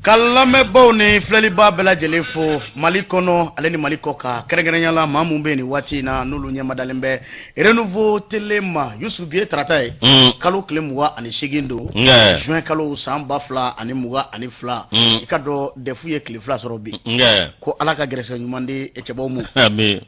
Ka lamɛnbaw ni filɛliba bɛɛ lajɛlen fo Mali kɔnɔ ale ni Mali kɔ kan, kɛrɛnkɛrɛnya la maa minnu bɛ yen nin waati in na, n'olu ɲɛmadalen bɛ Renouveau Télé ma. Yusu, bi ye tarata ye, kalo tile 28 don, juin kalo, san 2022. I ka dɔn DEF ye tile 2 sɔrɔ bi. Ko Ala ka gɛrɛsɛgɛ ɲuman di cɛbaw ma,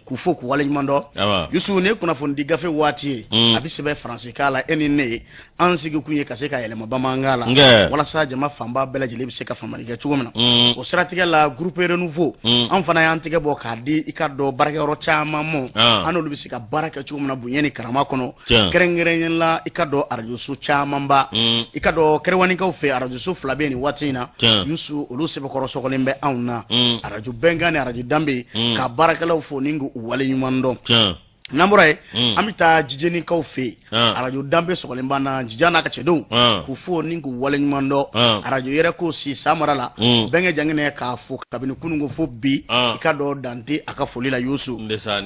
k'u fo k'u waleɲuman dɔn. Yusu, nin ye kunnafonidi gafe waati ye, a bɛ sɛbɛn faransikan la. E ni ne ye, an sigi kun ye ka se ka yɛlɛma bamanankan la walasa jama fanba bɛɛ lajɛlen bɛ se ka faamuyali kɛ cogo min na. O siratigɛ la, groupe Renouveau, an fana y'an tɛgɛ bɔ k'a di i ka dɔn baarakɛyɔrɔ caman ma, an n'olu bɛ se ka baara kɛ cogo min na bonya ni karama kɔnɔ, kɛrɛnkɛrɛnnenya la i ka dɔn arajoso camanba. I ka dɔn Kɛrɛwanikaw fɛ, arajoso fila bɛ yen nin waati in na, Yusu, olu sɛbɛkɔrɔ sɔgɔlen bɛ anw na, arajo Bɛnkan ni arajo Danbe, ka baarakɛlaw fo ni k'u waleɲuman dɔn. N'an bɔra yen, an bɛ taa Jijenikaw fɛ yen, arajo Danbe sɔgɔlen b'an na, Jija n'a ka cɛdenw, k'u fo ni k'u waleɲuman dɔn. Arajo yɛrɛ ko si Samara la, Bɛnkɛ Janginɛ, k'a fo kabini kununko fo bi, i ka dɔn dan tɛ a ka foli la. Yusu,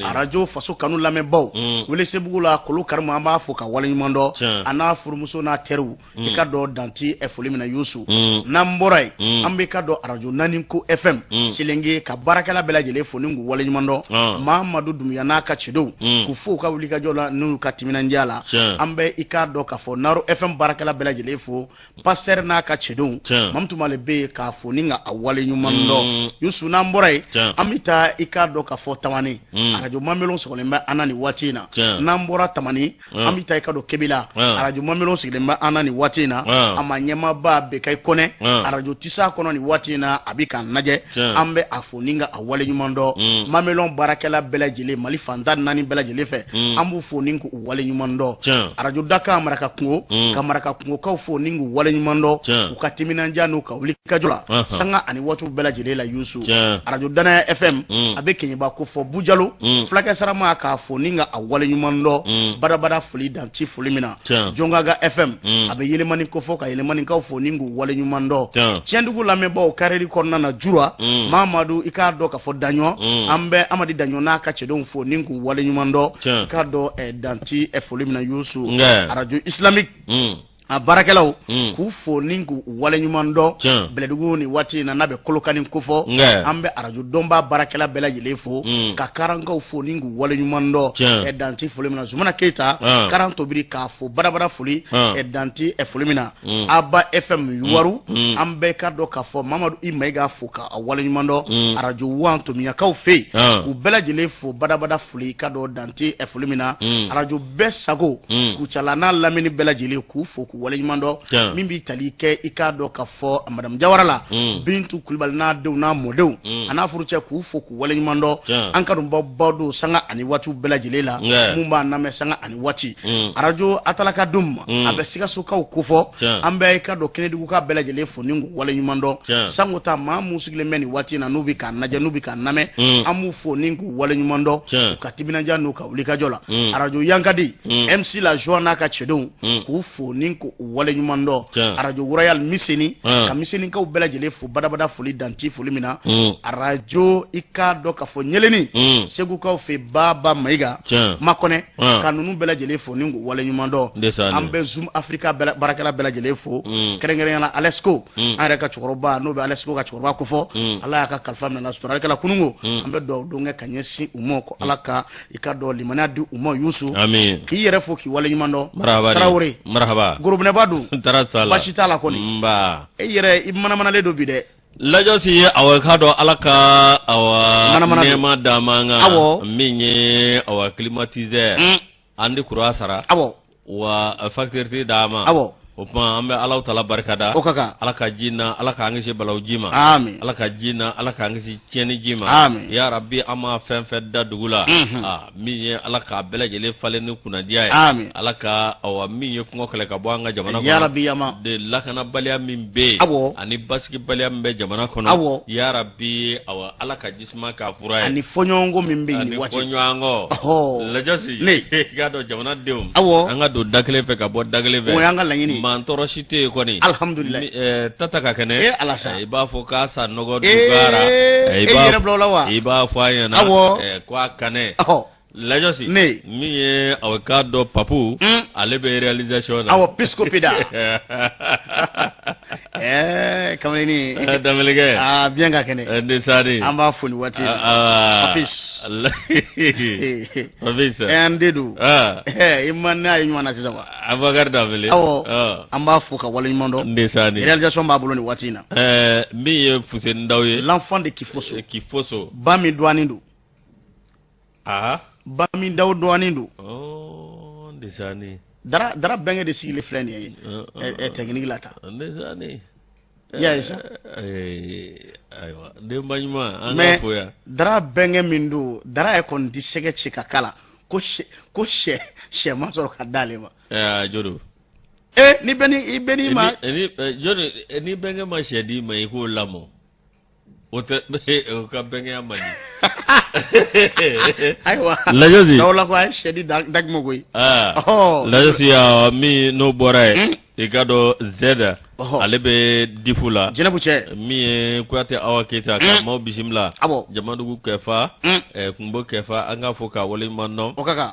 arajo Faso Kanu lamɛnbaw, Welesebugu la, Kolo Karimu, an b'a fo ka waleɲuman dɔn, a n'a furumuso n'a teriw, i ka dɔn dan tɛ foli min na. Yusu, n'an bɔra yen, an bɛ ka dɔn arajo naani ko FM Selenge, ka baarakɛla bɛɛ lajɛlen fo ni k'u waleɲuman dɔn, Mamadu Dunbiya n'a ka cɛdenw, k'u fo u ka wulikajɔ la n'u ka timinandiya la. An bɛ i k'a dɔn k'a fɔ Naro FM baarakɛla bɛɛ lajɛlen fo, pasteur n'a ka cɛdenw, Mamutu Male bɛ yen, k'a fo ni ka a waleɲuman dɔn. Yusu, n'an bɔra yen, an bɛ taa i k'a dɔn k'a fɔ Tamani, arajo Mamelon sɔgɔlen bɛ an na nin waati in na. N'an bɔra Tamani, an bɛ taa i ka dɔn Kebila, arajo Mamelon sigilen bɛ an na nin waati in na, a ma ɲɛmaaba Bekayi Kɔnɛ, arajo Tisa kɔnɔ nin waati in na, a bɛ k'an lajɛ, an bɛ a fo ni ka a waleɲuman dɔn. Mamelon baarakɛla bɛɛ lajɛlen, Mali fan 14 bɛɛ lajɛlen fɛ, an b'u fo ni k'u waleɲuman dɔn. Arajo Dakan Maraka Kungo, ka Maraka Kungokaw fo ni k'u waleɲuman dɔn u ka timinandiya n'u ka wulikajɔ la sanga ani waatiw bɛɛ lajɛlen la. Yusu, arajo Danaya FM, a bɛ Keɲeba ko fɔ Bujalo, fulakɛ sarama, k'a fo ni ka a waleɲuman dɔn, badabada foli dan tɛ foli min na. Jɔnkaga FM, a bɛ Yelimani ko fɔ, ka Yelimanikaw fo ni k'u waleɲuman dɔn. Tiɲɛdugu lamɛnbaaw, karɛri kɔnɔna na, Jura Mamadu, i k'a dɔn k'a fɔ Daɲɔ, an bɛ Amadi Daɲɔ n'a ka cɛdenw fo ni k'u waleɲuman dɔn, i k'a dɔn dan tɛ foli min na. Yusu, arajo Islamique, a baarakɛlaw, k'u fo ni k'u waleɲuman dɔn. Bɛlɛdugu ni waati in na, n'a bɛ Kolokani kofɔ, an bɛ arajo dɔnba baarakɛla bɛɛ lajɛlen fo, ka karankaw fo ni k'u waleɲuman dɔn, dan tɛ foli min na. Zumana Keyita, karan tobiri, k'a fo badabada foli, dan tɛ foli min na. Aba FM Yuwaru, an bɛɛ ka dɔn k'a fɔ Mamadu I Mayiga fo ka a waleɲuman dɔn. Arajo Wan Tomiyakaw fɛ yen, k'u bɛɛ lajɛlen fo badabada foli, ka dɔn dan tɛ foli min na. Arajo bɛɛ sago, Kucala n'a lamini bɛɛ lajɛlen, k'u fo k'u waleɲuman dɔn. Min bɛ tali kɛ i k'a dɔn k'a fɔ madamu Jawara la, Bintu Kulubali n'a denw n'a mɔdenw, a n'a furucɛ, k'u fo k'u waleɲuman dɔn. An kanubaw baw don sanga ani waatiw bɛɛ lajɛlen la, mun b'an lamɛn sanga ani waati. Arajo Atalaka dun ma, a bɛ Sikasokaw kofɔ, an bɛ i ka dɔn Kɛnɛduguka bɛɛ lajɛlen fo ni k'u waleɲuman dɔn. Sango ta maa mun sigilen bɛ nin waati in na, n'u bɛ k'an lajɛ, n'u bɛ k'an lamɛn, an b'u fo ni k'u waleɲuman dɔn u ka timinandiya n'u ka wulikajɔ la. Arajo Yankadi, MC La Joie n'a ka cɛdenw, k'u fo ni k'u waleɲuman dɔn. Arajo Royal Miseni, ka Misenikaw bɛɛ lajɛlen fo badabada foli, dan tɛ foli min na. Arajo i k'a dɔn k'a fɔ Ɲeleni, Segukaw fɛ, Baba Mayiga Makɔnɛ, ka ninnu bɛɛ lajɛlen fo ni k'u waleɲuman dɔn. An bɛ Zoom Africa baarakɛla bɛɛ lajɛlen fo, kɛrɛnkɛrɛnnenya la Alesco, an yɛrɛ ka cɛkɔrɔba, n'o bɛ Alesco ka cɛkɔrɔba kofɔ, Ala y'a ka kalifa minɛ suturali kɛla kununko. An bɛ dugawu don kɛ ka ɲɛsin u ma ko Ala ka i ka dɔn limaniya di u ma. Yusu, k'i yɛrɛ fo k'i waleɲuman dɔn. Tarawele, gorobinɛba don, baasi t'a la kɔni? E yɛrɛ, i manamanalen don bi dɛ. Lajɔsi, awa, k'a dɔn Ala ka awa nɛɛma d'an ma kan, min ye awa climatiseur, an di kuran sara, wa facture tɛ d'an ma. O tuma an bɛ Alahu taala barika da. O ka kan. Ala ka ji na, Ala k'an kisi balawu ji ma. Amin. Ala ka ji na, Ala k'an kisi tiɲɛni ji ma. Amin. Ya Rabbi, an ma fɛn fɛn da dugu la. Aa, min ye Ala k'a bɛɛ lajɛlen falen ni kunnadiya ye. Amin. Ala ka awa min ye kɔngɔ kɛlɛ ka bɔ an ka jamana kɔnɔ. Ya Rabbi yama. De lakanabaliya min bɛ yen. Ani basigibaliya min bɛ jamana kɔnɔ. Ya Rabbi, awa Ala ka ji suma k'a fura ye. Ani fɔɲɔgɔnkɔ min bɛ yen nin waati. Ani fɔɲɔgɔnkɔ. Lajɔsi. Ne. I k'a dɔn jamanadenw. Awɔ. An ka don da kelen fɛ ka bɔ da kelen fɛ. O y'an ka laɲini ye. Maa tɔɔrɔ si tɛ yen kɔni. Alihamudulilayi. Tata ka kɛnɛ. Ee Ala sa. I b'a fɔ k'a sa nɔgɔ dugara. Ee e yɛrɛ bila o la wa. I b'a fɔ a ɲɛna. Awɔ. Ko a kanɛ. Ɔhɔ. Lajɔsi. Ne. Min ye aw k'a dɔn Papu. Ale bɛ réalisation na. Awɔ, Pisco Pida. Ɛɛ kamalennin. Danbɛlɛkɛ. Aa bien ka kɛnɛ. Ndesani. An b'a fo nin waati in na. Papis. Papis. An den don. I ma n'a ye ɲɔgɔn na sisan wa. Abubakar Danbɛlɛ. Awɔ. An b'a fo ka waleɲuman dɔn. Ndesani. Réalisation b'a bolo nin waati in na. Ɛɛ min ye Fuseni Daw ye. L'enfant de Kifoso. Kifoso. Ba min dɔɔnin don. Aa. Ba min daw dɔɔnin don. Ɔɔ Ndesani. Dara Dara bɛnkɛ de sigilen filɛ nin ye. Ɛ technique la tan. Ndesani. I y'a ye sa. Ayiwa denba ɲuman an k'a fo yan. Dara bɛnkɛ min don Dara yɛrɛ kɔni ti sɛgɛ ci ka k'a la ko sɛ ko sɛ sɛ ma sɔrɔ ka d'ale ma. Ɛɛ jo don. Ee ni bɛ ni i bɛ n'i ma. Ni jɔni ni bɛnkɛ ma sɛ d'i ma i k'o lamɔ. O tɛ o ka bɛnkɛya man di. Ayiwa. Lajɔsi. Dɔw la ko a ye sɛ di Dagi ma koyi. Lajɔsi min n'o bɔra yen. I k'a dɔn Zɛda. Ale bɛ difu la. Jɛnɛbu cɛ. Min ye Kuyate Awa Keyita ka maaw bisimila. Awɔ. Jamadugu kɛfa. Kunbo kɛfa an k'a fo k'a waleɲuman dɔn. O ka kan.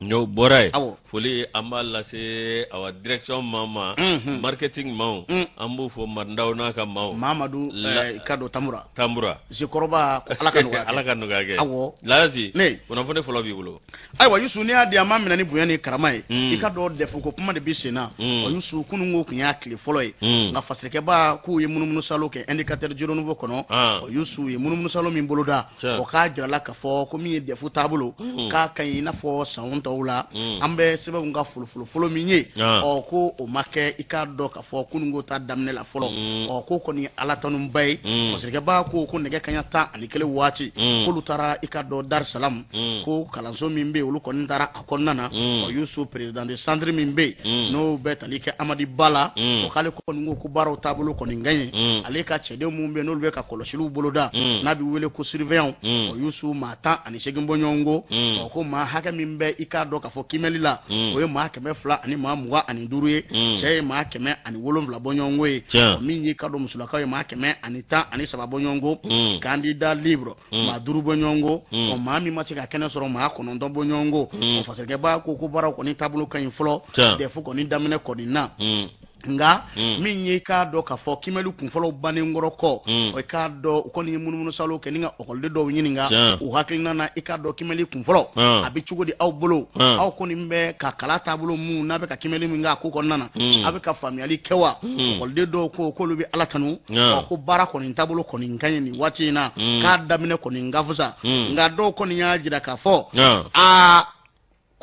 N'o bɔra yen Awɔ. foli an b'a lase awa direction maa ma Unhun. marketing maaw an b'u fo Mandaw n'a ka maaw Mamadu La- i k'a dɔn Tamura Tambura Zekɔrɔba ko Ala ka nɔgɔya kɛ. Ala ka nɔgɔya kɛ Awɔ. Lasi Ne. kunnafoni fɔlɔ b'i bolo Ayiwa Yusu n'i y'a di an b'a minɛ ni bonya ni karama ye Mm. i k'a dɔn DEF ko kuma de bɛ sen na Mm. ɔ Yusu kununko tun y'a tile fɔlɔ ye Mm. nka fasirikɛba k'u ye munumunusalo kɛ indicateur du renouveau kɔnɔ Ah. ɔ Yusu ye munumunusalo min boloda Tiɲɛ. o k'a jirala k'a fɔ ko min ye DEF taabolo Mm. k'a ka ɲi i n'a fɔ san tɔw la Mm. an bɛ sɛbɛnw ka folofolo min ye Ah. ɔ ko o ma kɛ i k'a dɔn k'a fɔ kununko ta daminɛ la fɔlɔ Mm. ɔ ko kɔni ala tanuba ye Mm. fasirikɛba ko ko nɛgɛ kaɲa 11 waati Mm. k'olu taara i k'a dɔn Dar Salam Mm. ko kalanso min bɛ yen olu kɔni taara a kɔnɔna na Mm. ɔ Yusu président de centre min bɛ yen Mm. n'o bɛ tali kɛ Amadi Ba la Mm. o k'ale kɔni ko ko baaraw taabolo kɔni ka ɲi Mm. ale ka cɛden minnu bɛ yen n'olu bɛ ka kɔlɔsiliw boloda Mm. n'a bɛ wele ko surveillant Mm. ɔ Yusu maa 18 bɔɲɔgɔnko Mm. ɔ ko maa hakɛ min bɛ i k'a dɔn k'a fɔ kiimɛli la Mm. o ye maa 225 ye Mm. cɛ ye maa 107 bɔɲɔgɔnko ye Tiɲɛ. ɔ min y'i k'a dɔn musolakaw ye maa 113 bɔɲɔgɔnko Mm. candidat libre Mm. maa 5 bɔɲɔgɔnko Mm. ɔ maa min ma se ka kɛnɛ sɔrɔ maa 9 bɔɲɔgɔnko Mm. ɔ fasirikɛba ko ko baaraw kɔni taabolo ka ɲi fɔlɔ Tiɲɛ. DEF kɔni daminɛ kɔni na Mm. nka Mm. min ye i k'a dɔn k'a fɔ kiimɛli kunfɔlɔw bannen kɔrɔ kɔ Mm. i k'a dɔn u kɔni ye munumunusalo kɛ ni ka ɔkɔliden dɔw ɲininka Tiɲɛ. u hakilina na i k'a dɔn kiimɛli kunfɔlɔ Mm. a bɛ cogo di aw bolo Mm. aw kɔni bɛ ka kalan taabolo mun n'a bɛ ka kiimɛli min kɛ a ko kɔnɔna na Mm. a bɛ ka faamuyali kɛ wa Mm. ɔkɔliden dɔw ko k'olu bɛ ala tanu Yeah. ɔ ko baara kɔni taabolo kɔni ka ɲi nin waati in na Mm. k'a daminɛ kɔni ka fisa Mm. nka dɔw kɔni y'a jira k'a fɔ Ah. aa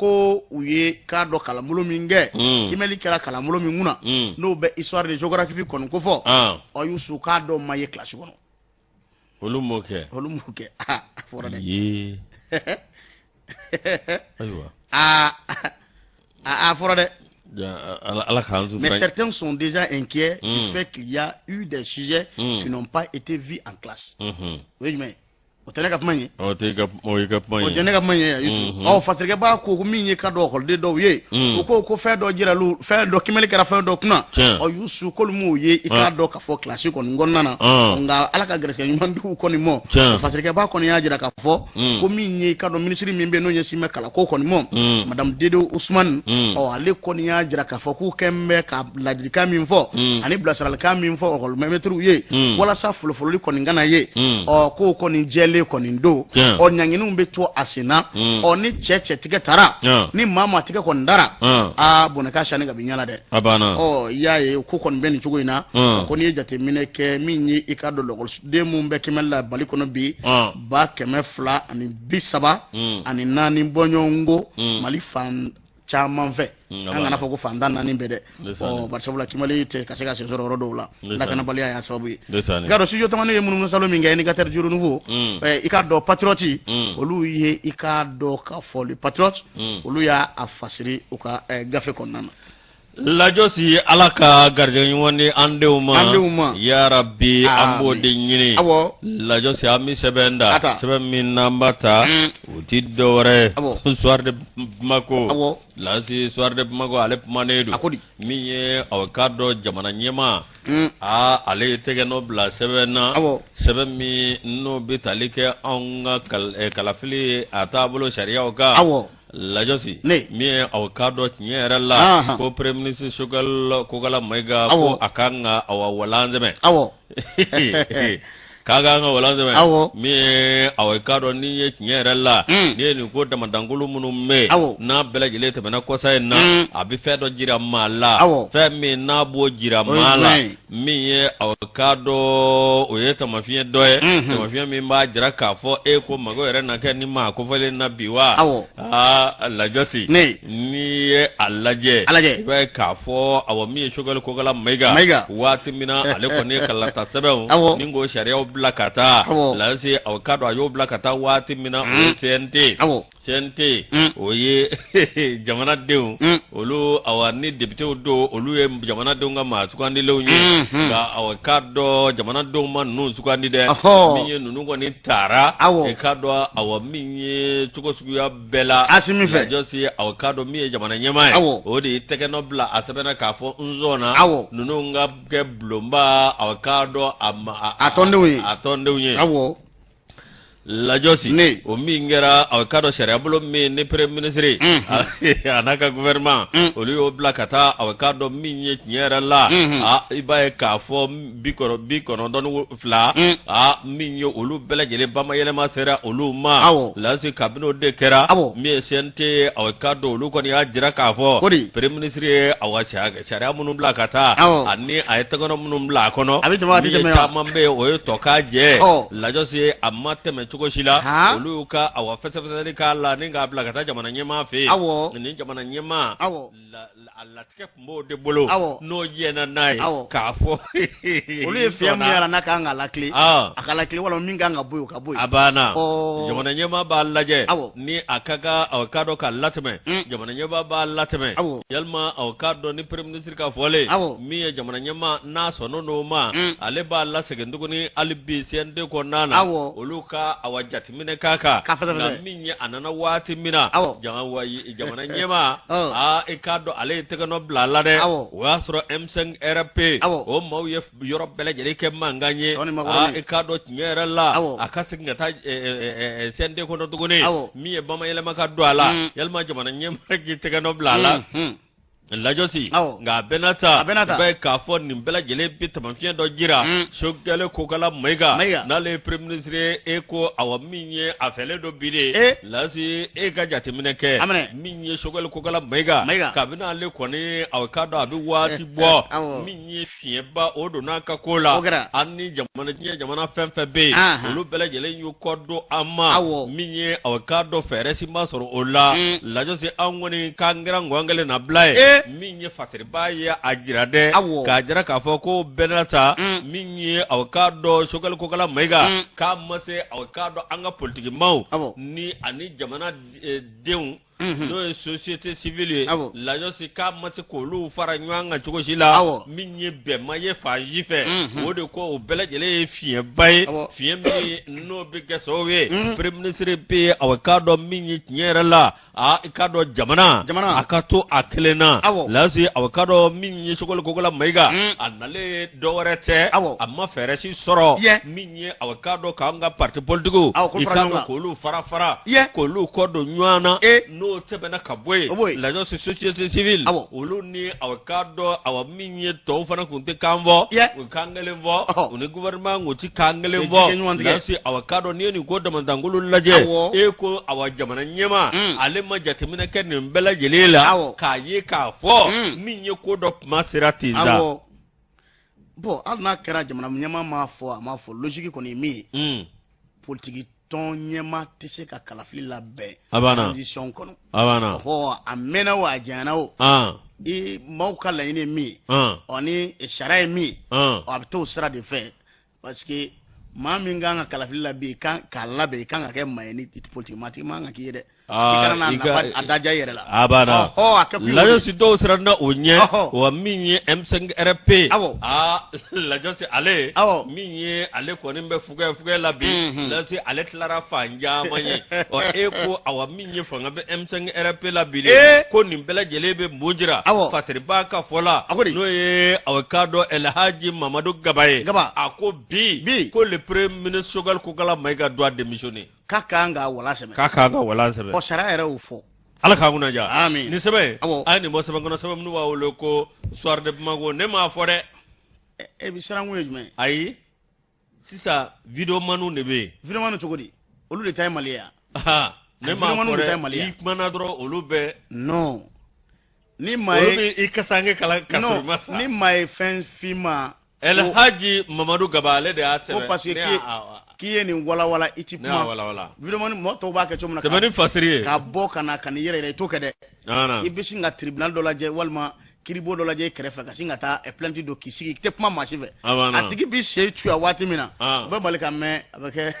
ko u ye k'a dɔn kalanbolo min kɛ Mm. kiimɛli kɛra kalanbolo min kunna Mm. n'o bɛ histoire de géographie kɔni kofɔ Ah. ɔ Yusu k'a dɔw ma ye kilasi kɔnɔ Olu m'o kɛ. olu m'o kɛ a fɔra dɛ Ye. Ayiwa. aa a fɔra dɛ Ja, Ala Ala k'an mais sutura. certains sont déjà inquiets du fait qu'il y a eu des sujets qui n'ont pas été vus en classe Mhm. o ye jumɛn ye o tɛ ne ka kuma in ye O tɛ ka o y'i ka kuma o ye. tɛ ne ka kuma in ye Yusu Mhm. ɔ fasirikɛba ko ko min ye ka dɔn ɔkɔliden dɔw ye u ko ko fɛn dɔ jiral'u fɛn dɔ kiimɛli kɛra fɛn dɔ kunna Tiɲɛ. ɔ Yusu k'olu m'o ye i k'a Ah. dɔn k'a fɔ kilasi kɔni kɔnɔna na Ah. nka ala ka gɛrɛsɛgɛ ɲuman d'u kɔni mɔ Tiɲɛ. fasirikɛba kɔni y'a jira k'a fɔ ko min ye i k'a dɔn minisiri min bɛ yen n'o ɲɛsin bɛ kalanko kɔni mɔ madame Dede Usumani ɔ ale kɔni y'a jira k'a fɔ k'u kɛn bɛ ka ladilikan min fɔ ani bilasiralikan min fɔ ɔkɔlimɛtiriw ye walasa folofololi kɔni kana ye ɔ k'o kɔni jɛlen kɔni don Tiɲɛ. ɔ ɲanginiw bɛ to a sen na ɔ ni cɛ cɛ tigɛ tara ni maa maa tigɛ kɔni dara aa bɔnɛ k'a sani ka bin ɲɛ la dɛ A banna. ɔ i y'a ye ko kɔni bɛ nin cogo in na ko n'i ye jateminɛ kɛ min ye i k'a dɔn lɔkɔliden mun bɛ kiimɛli la Mali kɔnɔ bi 234 bɔɲɔgɔnko Mali fan caman fɛ an kana fɔ ko fan 14 bɛɛ dɛ ɔ bari sabula kiimɛli tɛ ka se ka sen sɔrɔ yɔrɔ dɔw la lakanabaliya y'a sababu ye i k'a dɔn studio tamani ye munumunusalo min kɛ indicateur du renouveau i k'a dɔn patriote olu ye i k'a dɔn k'a fɔ le patriote olu y'a fasiri u ka gafe kɔnɔna na Lajɔsi ala ka garijɛgɛ ɲuman di an denw ma an denw ma yarabi an b'o de ɲini awɔ Lajɔsi an bɛ sɛbɛn da sɛbɛn min n'an b'a ta o ti dɔwɛrɛ ye Soir de Bamako awɔ Lasi Soir de Bamako ale kumanen don a ko di min ye aw k'a dɔn jamana ɲɛmaa aa ale ye tɛgɛnɔ bila sɛbɛn na awɔ sɛbɛn min n'o bɛ tali kɛ anw ka kalafili a taabolo sariyaw kan awɔ Lajɔsi min ye aw k'a dɔn tiɲɛ yɛrɛ la ko premier ministre Choguel Kokalla Maïga ko a kan ka awa walan sɛmɛ awɔ k'a kan ka walan sɛmɛ awɔ min ye aw k'a dɔn n'i ye tiɲɛ yɛrɛ la n'i ye nin ko damadankulu minnu mɛn n'a bɛɛ lajɛlen tɛmɛna kɔsa in na a bɛ fɛn dɔ jira maa la fɛn min n'a b'o jira maa la min ye aw k'a dɔn o ye tamafiɲɛ dɔ ye tamafiɲɛ min b'a jira k'a fɔ e ko mago yɛrɛ na kɛ ni maa kofɔlen na bi wa aa lajɔsi n'i ye a lajɛ i b'a ye k'a fɔ awa min ye Choguel Kokalla Maïga waati min na ale kɔni ye kalata sɛbɛnw ni k'o sariyaw bila ka taa lajɔsi aw k'a dɔn a y'o bila ka taa waati min na o ye CNT CNT o ye jamanadenw olu awa ni députéw don olu ye jamanadenw ka maa sugandilenw ye nka awa k'a dɔn jamanadenw ma ninnu sugandi dɛ min ye ninnu kɔni taara i k'a dɔn awa min ye cogo suguya bɛɛ la Asimi fɛ Lajɔsi awa k'a dɔn min ye jamana ɲɛmaa ye o de ye tɛgɛnɔ bila a sɛbɛn na k'a fɔ n sɔnna ninnu ka kɛ bulonba awa k'a dɔn a tɔndenw ye a tɔndenw ye Lajɔsi o min kɛra a k'a dɔn sariyabolo min ni premier ministre a n'a ka gouvernement olu y'o bila ka taa a k'a dɔn min ye tiɲɛ yɛrɛ la i b'a ye k'a fɔ 92 aa min ye olu bɛɛ lajɛlen bamayɛlɛma sera olu ma lasi kabini o de kɛra min ye CNT ye a k'a dɔn olu kɔni y'a jira k'a fɔ premier ministre ye awa sariya minnu bila ka taa ani a ye tɛgɛnɔ minnu bila a kɔnɔ a bɛ tɛmɛ min ye caman bɛ yen o ye tɔ k'a jɛ lajɔsi a ma tɛmɛ cogo si la olu y'u ka awa fɛsɛfɛsɛli k'a la ni k'a bila ka taa jamana ɲɛmaa fɛ yen ni jamana ɲɛmaa a latigɛ tun b'o de bolo n'o jɛnna n'a ye k'a fɔ olu ye fiɲɛ min y'a la n'a kan ka latilen a ka latilen walima min kan ka bɔ yen o ka bɔ yen a banna jamana ɲɛmaa b'a lajɛ ni a ka kan a k'a dɔn k'a latɛmɛ jamana ɲɛmaa b'a latɛmɛ yalima aw k'a dɔn ni premier ministre ka fɔlen min ye jamana ɲɛmaa n'a sɔnn'o n'o ma ale b'a lasegin tuguni hali bi CNT kɔnɔna na olu ka awa jateminɛ k'a kan nka min ye a nana waati min na jamana ɲɛmaa aa i k'a dɔn ale ye tɛgɛnɔ bila a la dɛ o y'a sɔrɔ M5 RP o maaw ye yɔrɔ bɛɛ lajɛlen kɛ mankan ye i k'a dɔn tiɲɛ yɛrɛ la a ka segin ka taa CNT kɔnɔ tuguni min ye bamayɛlɛma ka don a la yalima jamana ɲɛmaa k'i tɛgɛnɔ bila a la lajɔsi nka a bɛɛ n'a ta i b'a ye k'a fɔ nin bɛɛ lajɛlen bɛ taamasiyɛn dɔ jira Choguel Kokalla Maïga n'ale ye premier ministre ye e ko awa min ye a fɛlen don bi de lasi e ka jateminɛ kɛ min ye Choguel Kokalla Maïga kabini ale kɔni a k'a dɔn a bɛ waati bɔ min ye fiɲɛba o donna a ka ko la an ni jamana diɲɛ jamana fɛn fɛn bɛ yen olu bɛɛ lajɛlen y'u kɔ don an ma min ye a k'a dɔn fɛɛrɛ si ma sɔrɔ o la lajɔsi an kɔni k'an kɛra ngɔn kelen na bila ye min ye fasiriba ye a jira dɛ k'a jira k'a fɔ ko bɛɛ n'a ta min ye a k'a dɔn Choguel Kokalla Maïga k'a ma se a k'a dɔn an ka politikimaw ni ani jamana denw n'o ye société civile ye lajɔsi k'a ma se k'olu fara ɲɔgɔn kan cogo si la min ye bɛn ma ye fan si fɛ o de ko o bɛɛ lajɛlen ye fiɲɛba ye fiɲɛ min n'o bɛ kɛ sababu ye premier ministre bɛ yen a k'a dɔn min ye tiɲɛ yɛrɛ la a k'a dɔn jamana a ka to a kelen na lasi a k'a dɔn min ye Choguel Kokalla Maïga a nalen dɔ wɛrɛ tɛ a ma fɛɛrɛ si sɔrɔ min ye a k'a dɔn k'an ka parti politigiw i k'a dɔn k'olu fara fara k'olu kɔ don ɲɔgɔn na n'o tɛmɛna ka bɔ yen lajɔsi société civile olu ni a k'a dɔn awa min ye tɔw fana tun tɛ kan fɔ u kan kelen fɔ u ni gouvernement kun tɛ kan kelen fɔ lasi a k'a dɔn n'i ye nin ko damadankulu lajɛ e ko awa jamana ɲɛmaa ale ma jateminɛ kɛ nin bɛɛ lajɛlen la k'a ye k'a fɔ min ye ko dɔ kuma sera ten sa bon hali n'a kɛra jamana ɲɛmaa m'a fɔ a m'a fɔ logique kɔni ye min ye politiki tɔn ɲɛmaa tɛ se ka kalafili labɛn transition kɔnɔ a banna ɔhɔ a mɛnna o a janyana o i maaw ka laɲini ye min ye ɔ ni sariya ye min ye ɔ a bɛ t'o sira de fɛ parce que maa min kan ka kalafili labɛn i kan k'a labɛn i kan ka kɛ maa ye ni politiki maa tigi man kan k'i ye dɛ i kana n'a nafa a daja i yɛrɛ la a banna ɔ a kɛ kun ye o de ye. Lajɔsi dɔw siranna o ɲɛ wa min ye M5 RP Awɔ. aa Lajɔsi ale Awɔ. min ye ale kɔni bɛ fugɛ fugɛ la bi Lajɔsi ale tilara fan caman ye ɔ e ko awa min ye fanga bɛ M5 RP la bi de Ee. ko nin bɛɛ lajɛlen bɛ mun jira Awɔ. Fasiriba ka fɔ la A ko di? n'o ye awa k'a dɔn Elhaji Mamadu Gaba ye Gaba. a ko bi Bi. ko le premier ministre Choguel Kokalla Maïga doit démissionner K'a kan ka walan sɛmɛ k'a kan ka walan sɛmɛ ɔ sariya yɛrɛ y'o fɔ. Ala k'an kunna diya. Amin. Nin sɛbɛn in, Awɔ. a ye nin bɔ sɛbɛn kɔnɔ, sɛbɛn minnu b'a wele ko Soir de Bamako. Ne m'a fɔ dɛ. E bɛ siran kun ye jumɛn ye? Ayi, sisan videomaniw de bɛ yen. Videomaniw cogo di? Olu de ta ye Mali ye yan. Ne m'a fɔ dɛ, i kumana dɔrɔn olu bɛ. Non. Ni maa ye. Olu bɛ i kasange kala ka sɔrɔ i ma sa. Ni maa ye fɛn f'i ma. El Hadji Mamadu Gaba, ale de y'a sɛbɛn. Ko parce que k'i ye nin walawala, i ti kuma. Ne y'a walawala. Videomani mɔgɔ tɔw b'a kɛ cogo min na. Tɛmɛ ni fasiri ye. Ka bɔ ka na ka n'i yɛrɛ yira, i t'o kɛ dɛ. I bɛ sin ka tribunal dɔ lajɛ walima kiiribo dɔ lajɛ i kɛrɛfɛ, ka sin ka taa plainte don k'i sigi, i tɛ kuma maa si fɛ. A tigi b'i sen cuya waati min na, o bɛ bali ka mɛn, a bɛ kɛ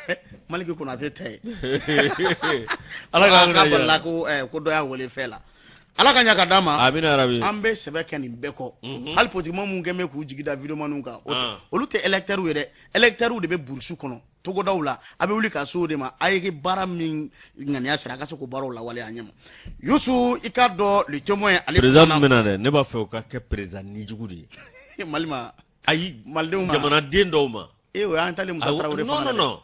Maliki Konate ta ye. Ala k'an balila ko ko dɔ y'a wele fɛn la. Ala ka ɲa ka d'an ma. Amina yarabi. An bɛ sɛbɛ kɛ nin bɛɛ kɔ. Hali politikimɔgɔ minnu kɛn bɛ k'u jigi da videomaniw kan, olu tɛ électeurs ye dɛ. Électeurs de bɛ burusu kɔnɔ, togodaw la. A bɛ wuli ka se o de ma. A ye baara min ŋaniya siri, a ka se k'o baaraw lawaleya a ɲɛ ma. Yusu, i k'a dɔn Le Témoin ale. Président min bɛna dɛ, ne b'a fɛ o ka kɛ président nijugu de ye. Mali ma. Ayi. Malidenw ma. Jamanaden dɔw ma. E, o y'an talen Musa Tarawele. Non, non, non.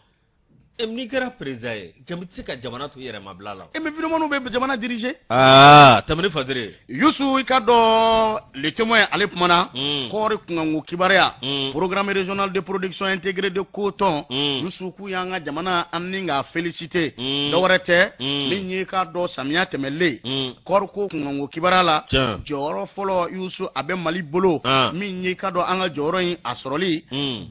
N'i kɛra président ye, jama tɛ se ka jamana to yɛrɛmabila la. E, mais videomaniw bɛ jamana diriger. Aa, tɛmɛ ni fasiri. Yusu, i ka dɔn Le Témoin ale kumana kɔɔri kunkanko kibaruya. Programme régional de production intégrée de coton. Yusu, k'u y'an ka jamana an ni k'a féliciter. Dɔwɛrɛ tɛ, min ye k'a dɔn samiya tɛmɛlen, kɔɔri ko kunkanko kibaruya la, jɔyɔrɔ fɔlɔ, Yusu, a bɛ Mali bolo. Min ye k'a dɔn an ka jɔyɔrɔ in a sɔrɔli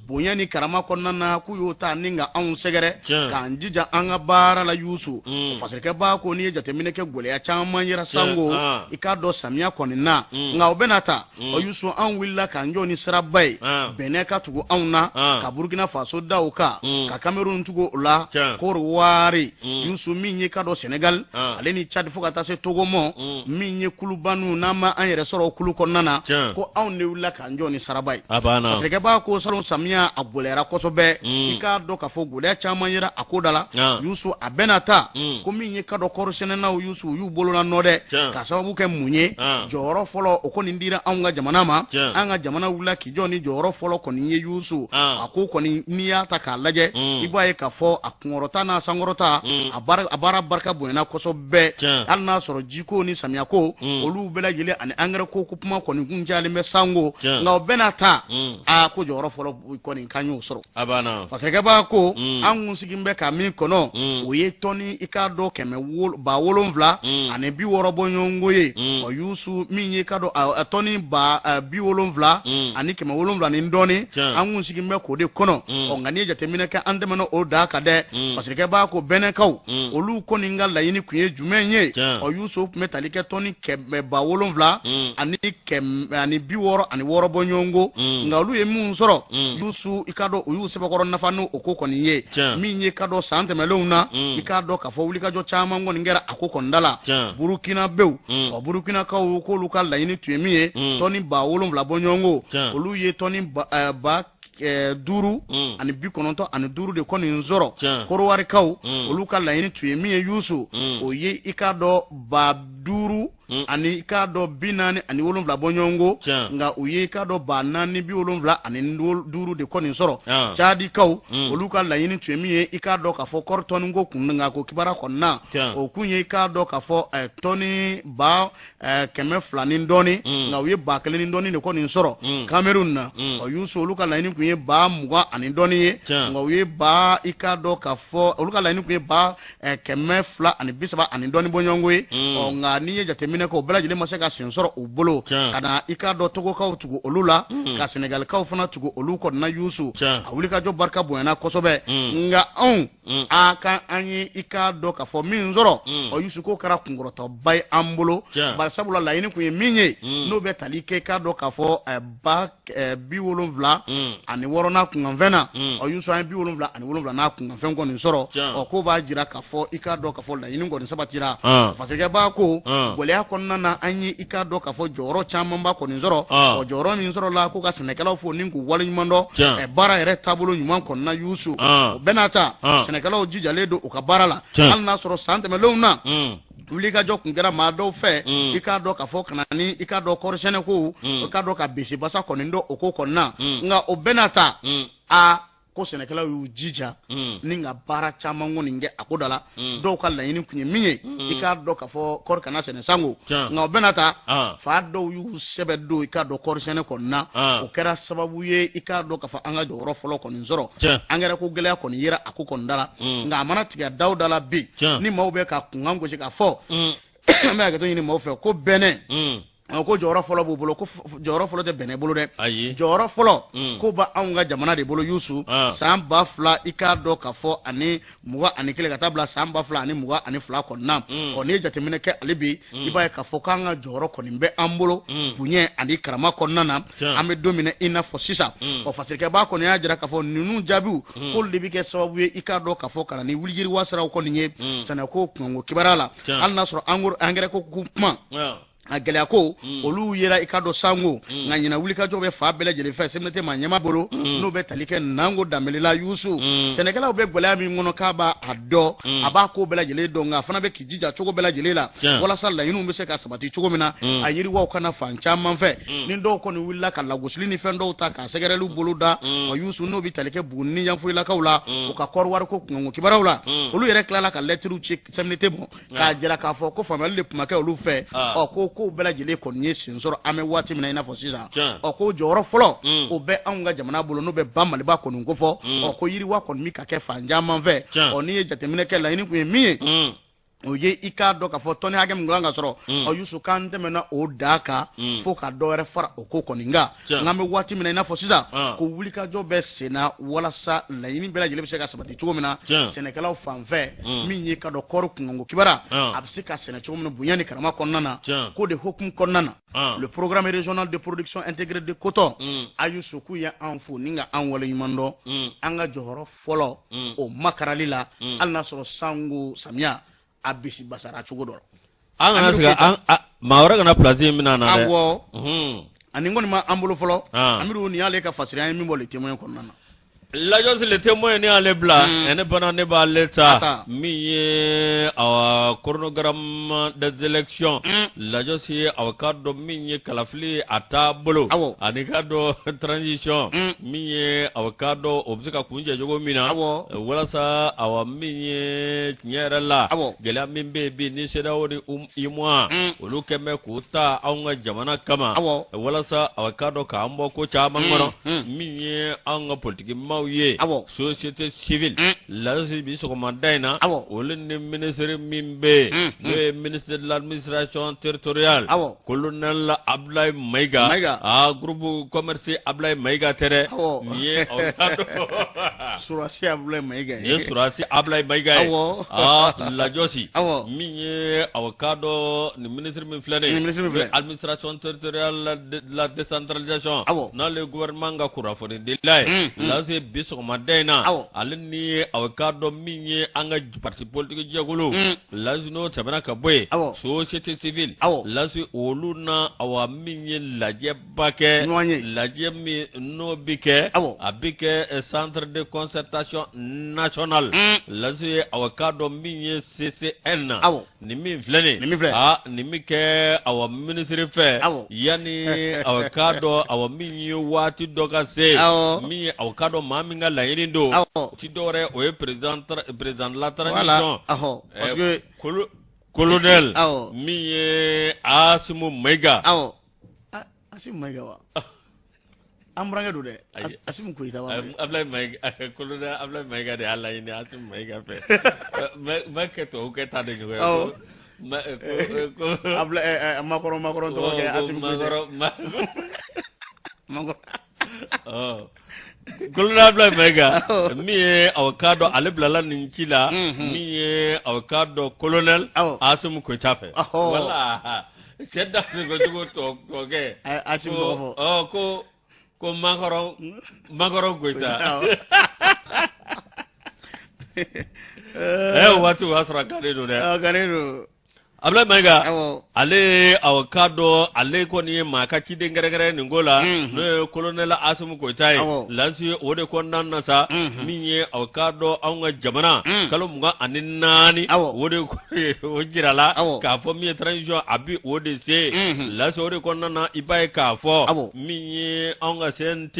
bonya ni karama kɔnɔna na, k'u y'o ta ni ka anw sɛgɛrɛ, k'an jija an ka baara la. Yusu, fasirikɛba ko n'i ye jateminɛ kɛ, gɛlɛya caman yera sango i k'a dɔn samiya kɔni na. Nka o bɛna ta ɔ, Yusu, an wulila k'an jɔ ni siraba ye. Bɛnɛ ka tugu anw na, ka Burukina Faso da o kan, ka Cameroun tugu o la, Kɔrɔwari, Yusu, min ye k'a dɔn Senegal ale ni Tchad, fo ka taa se Togo mɔ. Min ye kuluba ninnu n'an ma an yɛrɛ sɔrɔ o kulu kɔnɔna na, ko anw de wulila k'an jɔ ni saraba ye. A banna. Fasirikɛba ko salon samiya a gɛlɛyara kosɛbɛ. I k'a dɔn k'a fɔ gɛlɛya caman yera a ko da la. Yusu, a bɛna ta ko min ye k'a dɔn kɔɔri sɛnɛnaw, Yusu, u y'u bolola nɔ dɛ. K'a sababu kɛ mun ye? Jɔyɔrɔ fɔlɔ, o kɔni dira anw ka jamana ma. An ka jamana wulila k'i jɔ ni jɔyɔrɔ fɔlɔ kɔni ye. Yusu, a ko kɔni n'i y'a ta k'a lajɛ, i b'a ye k'a fɔ a kunkɔrɔta n'a sankɔrɔta, a baara barika bonyana kosɛbɛ. Hali n'a sɔrɔ jiko ni samiyako, olu bɛɛ lajɛlen ani angɛrɛ ko ko kuma kɔni kun cayalen bɛ sango, nka o bɛna ta aa, ko jɔyɔrɔ fɔlɔ kɔni k'an y'o sɔrɔ. A banna. Fasirikɛba ko an kun sigin bɛ ka min kɔnɔ, o ye tɔni, i k'a dɔn, 760 bɔɲɔgɔnko ye. Ɔ Yusu, min ye k'a dɔn tɔni 77,700 ni dɔɔni, an kun sigin bɛ k'o de kɔnɔ. Ɔ nka n'i ye jateminɛ kɛ, an tɛmɛna o da kan dɛ. Fasirikɛba ko bɛnɛkaw, olu kɔni ka laɲini kun ye jumɛn ye? Ɔ Yusu, tun bɛ tali kɛ tɔni 7666 bɔɲɔgɔnko. Nka olu ye min sɔrɔ, Yusu, i k'a dɔn u y'u sɛbɛkɔrɔ nafa n'o ko kɔni ye. Min ye k'a dɔn san tɛmɛnlenw na, i k'a dɔn k'a fɔ wulikajɔ caman kɔni kɛra a ko kɔni da la. Burukinabew, ɔ Burukinakaw k'olu ka laɲini tun ye min ye, tɔni 7000 bɔɲɔgɔnko. Olu ye tɔni 5095 de kɔni sɔrɔ. Kɔrɔwarikaw, olu ka laɲini tun ye min ye, Yusu, o ye i k'a dɔn 5000 ani i k'a dɔn 47 bɔɲɔgɔnko. Nka u ye i k'a dɔn 4075 de kɔni sɔrɔ. Cadikaw, olu ka laɲini tun ye min ye, i k'a dɔn k'a fɔ kɔɔri tɔni ko kun nka ko kibaruya kɔni na, o kun ye i k'a dɔn k'a fɔ tɔni 200 ni dɔɔni. Nka u ye 1000 ni dɔɔni de kɔni sɔrɔ. Cameroun na, ɔ Yusu, olu ka laɲini tun ye 20,000 ani dɔɔni ye. Nka u ye ba i k'a dɔn k'a fɔ olu ka laɲini tun ye 230 ani dɔɔni bɔɲɔgɔnko ye. Ɔ nka n'i ye jateminɛ kɛ, o bɛɛ lajɛlen ma se ka sen sɔrɔ u bolo. Ka na i k'a dɔn Togokaw tugu olu la, ka Senegalikaw fana tugu olu kɔni na. Yusu, a wulikajɔ barika bonyana kosɛbɛ. Nka anw a ka an ye i k'a dɔn k'a fɔ min sɔrɔ, ɔ Yusu, k'o kɛra kunkɔrɔtaba ye an bolo. Bari sabula laɲini kun ye min ye, n'o bɛ tali kɛ i k'a dɔn k'a fɔ 76 n'a kunkanfɛn na, ɔ Yusu, an ye 77 n'a kunkanfɛn kɔni sɔrɔ. Ɔ k'o b'a jira k'a fɔ i k'a dɔn k'a fɔ laɲini kɔni sabatira. Fasirikɛba ko gɛlɛya kɔnɔna na, an ye i k'a dɔn k'a fɔ jɔyɔrɔ camanba kɔni sɔrɔ. Ɔ jɔyɔrɔ min sɔrɔla, ko ka sɛnɛkɛlaw fo ni k'u waleɲuman dɔn baara yɛrɛ taabolo ɲuman kɔnɔna. Yusu, o bɛɛ n'a ta, sɛnɛkɛlaw jijalen don u ka baara la, hali n'a sɔrɔ san tɛmɛnlenw na, wulikajɔ kun kɛra maa dɔw fɛ, i k'a dɔn k'a fɔ ka na ni i k'a dɔn kɔɔri sɛnɛko, i k'a dɔn ka bisibasa kɔni dɔn o ko kɔnɔna. Nka o bɛɛ n'a ta, a Ko sɛnɛkɛlaw y'u jija ni ka baara caman kɔni kɛ a ko da la. Dɔw ka laɲini tun ye min ye, i k'a dɔn k'a fɔ kɔɔri kana sɛnɛ sango, nka o bɛɛ n'a ta, fa dɔw y'u sɛbɛ don, i k'a dɔn, kɔɔri sɛnɛ kɔni na. O kɛra sababu ye, i k'a dɔn k'a fɔ an ka jɔyɔrɔ fɔlɔ kɔni sɔrɔ. Angɛrɛ ko gɛlɛya kɔni yera a ko kɔni da la, nka a mana tigɛ da o da la bi, ni maaw bɛ ka kunkan gosi k'a fɔ, an bɛ hakɛto ɲini maaw fɛ ko bɛnɛ ko jɔyɔrɔ fɔlɔ b'u bolo, ko jɔyɔrɔ fɔlɔ tɛ bɛnɛ bolo dɛ. Jɔyɔrɔ fɔlɔ ko b'anw ka jamana de bolo, Yusu. San 2000, i k'a dɔn k'a fɔ ani 21 ka taa bila san 2022 kɔnɔna, ɔ, n'i ye jateminɛ kɛ ale bi, i b'a ye k'a fɔ k'an ka jɔyɔrɔ kɔni bɛ an bolo bonya ani karama kɔnɔna na, an bɛ don min na i n'a fɔ sisan. Ɔ, fasirikɛba kɔni y'a jira k'a fɔ ninnu jaabiw k'olu de bɛ kɛ sababu ye, i k'a dɔn k'a fɔ ka na ni wulijiriwa siraw kɔni ye sɛnɛko kunkanko kibaruya la, hali n'a sɔrɔ angɛrɛ ko kuma a gɛlɛya ko olu yera, i ka dɔn, sango. Nka ɲinan wulikajɔ bɛ fa bɛɛ lajɛlen fɛ CMDT maa ɲɛmaa bolo, n'o bɛ tali kɛ Nango Danbele la, Yusu. Sɛnɛkɛlaw bɛ gɛlɛya min kɔnɔ, k'a b'a a dɔn, a b'a ko bɛɛ lajɛlen dɔn, nka a fana bɛ k'i jija cogo bɛɛ lajɛlen la walasa laɲiniw bɛ se ka sabati cogo min na, a yiriwaw kana fan caman fɛ. Ni dɔw kɔni wulila ka lagosili ni fɛn dɔw ta k'a sɛgɛrɛliw bolo da, ɔ, Yusu, n'o bɛ tali kɛ Buguni ni Yanfoyilakaw la, u ka kɔɔri wariko kunkanko kibaruyaw la, olu yɛrɛ tilala ka lɛtiriw ci CMDT ma k'a jira k'a fɔ ko faamuyali de tun ma kɛ olu fɛ. Ɔ, ko kow bɛɛ lajɛlen kɔni ye sen sɔrɔ, an bɛ waati min na i n'a fɔ sisan. Ɔ, ko jɔyɔrɔ fɔlɔ o bɛ anw ka jamana bolo, n'o bɛ ba Maliba kɔni ko fɔ. Ɔ, ko yiriwa kɔni bɛ ka kɛ fan caman fɛ. Ɔ, n'i ye jateminɛ kɛ, laɲini tun ye min ye, o ye i k'a dɔn k'a fɔ tɔni hakɛ min kan ka sɔrɔ, ɔ, Yusu, k'an tɛmɛna o da kan fo ka dɔ wɛrɛ fara o ko kɔni kan. Nka an bɛ waati min na i n'a fɔ sisan, ko wulikajɔ bɛ sen na walasa laɲini bɛɛ lajɛlen bɛ se ka sabati cogo min na sɛnɛkɛlaw fan fɛ, min ye ka dɔn kɔɔri kunkanko kibaruya a bɛ se ka sɛnɛ cogo min na bonya ni karama kɔnɔna na. K'o de hukumu kɔnɔna na, le programme régional de production intégrée de coton, a Yusu, k'u ye an fo ni ka an waleɲuman dɔn an ka jɔyɔrɔ fɔlɔ o makarali la, hali n'a sɔrɔ sango samiya a bisi basara cogo dɔ la. An kana sigi an maa wɛrɛ kana place in minɛ an na dɛ. Awɔ, ani kɔni ma an bolo fɔlɔ. Amidu, nin y'ale ka fasiri an ye min bɔ Le Témoin kɔnɔna na. L'agence Le Témoin ni y'ale bila, ne bana ne b'ale ta, min ye awa chronogramme des élections. L'agence ye awa k'a dɔn min ye kalafili a taabolo ani k'a dɔn transition, min ye awa k'a dɔn o bɛ se ka kuncɛ cogo min na, walasa awa min ye tiɲɛ yɛrɛ la, gɛlɛya min bɛ yen bi ni CEDEAO ni UEMOA olu kɛn bɛ k'o ta anw ka jamana kama, walasa awa k'a dɔn k'an bɔ ko caman kɔnɔ, min ye anw ka politikimaw ye, société civile. L'agence bi sɔgɔmada in na, olu ni ministre min bɛ yen, n'o ye ministre de l'administration territoriale, colonel Abdoulaye Maïga. Aa, groupe commerce Abdoulaye Maïga tɛ dɛ, nin ye aw k'a dɔn Surasi Abdoulaye Maïga. Nin ye Surasi Abdoulaye Maïga ye. Aa, l'agence, min ye aw k'a dɔn nin ministre min filɛ nin ye, ministre min filɛ, administration territoriale de la décentralisation, n'ale ye gouvernement ka kunnafonidila ye. L'agence bi sɔgɔmada in na, ale ni aw k'a dɔn min ye an ka parti politique jɛkulu, l'agence, n'o tɛmɛna ka bɔ yen, société civile, l'agence, olu na awa min ye lajɛba kɛ, lajɛ min n'o bɛ kɛ, a bɛ kɛ centre de concertation nationale. L'agence ye aw k'a dɔn min ye CCN na, nin min filɛ nin, nin min filɛ, aa, nin bɛ kɛ awa minisiri fɛ yanni aw k'a dɔn awa min ye waati dɔ ka se, min ye aw k'a dɔn maa min ka laɲini don, ti dɔwɛrɛ, o ye président de la transition, parce que colonel min ye Assimi Maïga. Awɔ, Assimi Maïga wa, an burankɛ don dɛ, Assimi Goïta wa. Abdoulaye Maïga, colonel Abdoulaye Maïga de y'a laɲini Assimi Maïga fɛ. N bɛ kɛ tubabu kɛ ta de ɲɔgɔn ye. Abdoulaye Macron, Macron tɔgɔ kɛ Assimi Goïta. Macron. Colonel Abdoulaye Maïga, min ye aw k'a dɔn ale bilala nin ci la, min ye aw k'a dɔn colonel Assimi Goïta fɛ. Wala cɛ da cogo tɔ kɛ. Assimi tɔgɔ fɔ. Ko Macron, Macron Goïta. O waati o y'a sɔrɔ a gannen don dɛ. A gannen don. Abdoulaye Mayiga ale aw k'a dɔn ale kɔni ye maa ka ciden kɛrɛnkɛrɛn nin ko la n'o ye colonel Asimi Goyita ye lasi o de kɔnɔna na sa min ye aw k'a dɔn anw ka jamana kalo 24 o de o jirala k'a fɔ min ye transition a bɛ o de se lasi o de kɔnɔna na i b'a ye k'a fɔ min ye anw ka CNT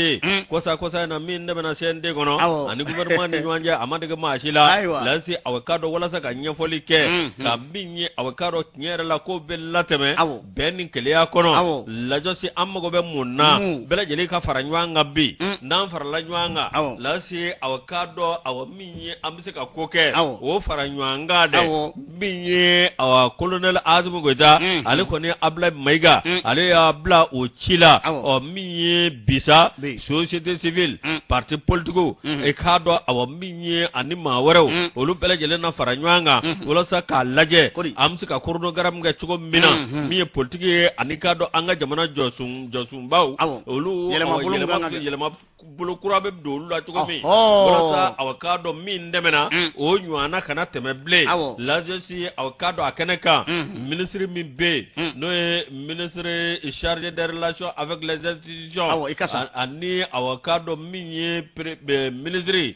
kɔsa kɔsa in na min tɛmɛna CNT kɔnɔ ani gouvernement ni ɲɔgɔn cɛ a ma dege maa si la lasi aw k'a dɔn walasa ka ɲɛfɔli kɛ ka min ye aw k'a dɔn tiɲɛ yɛrɛ la ko bɛ latɛmɛ bɛn ni kelenya kɔnɔ lajɔsi an mago bɛ mun na bɛɛ lajɛlen ka fara ɲɔgɔn kan bi n'an farala ɲɔgɔn kan lasi aw k'a dɔn aw min ye an bɛ se ka ko kɛ o fara ɲɔgɔn kan dɛ min ye awa colonel Asimi Goyita ale kɔni Abdoulaye Mayiga ale y'a bila o ci la ɔ min ye bi sa société civile parti politique e k'a dɔn awa min ye ani maa wɛrɛw olu bɛɛ lajɛlen na fara ɲɔgɔn kan walasa k'a lajɛ an bɛ se ka chronogramme kɛ cogo min na min ye politiki ye ani k'a dɔn an ka jamana jɔsunbaw olu yɛlɛma bolo kura bɛ don olu la cogo min walasa aw k'a dɔn min tɛmɛna o ɲɔgɔnna kana tɛmɛ bilen lajɛsi aw k'a dɔn a kɛnɛ kan minisiri min bɛ yen n'o ye ministre chargé des relations avec les institutions ani aw k'a dɔn min ye minisiri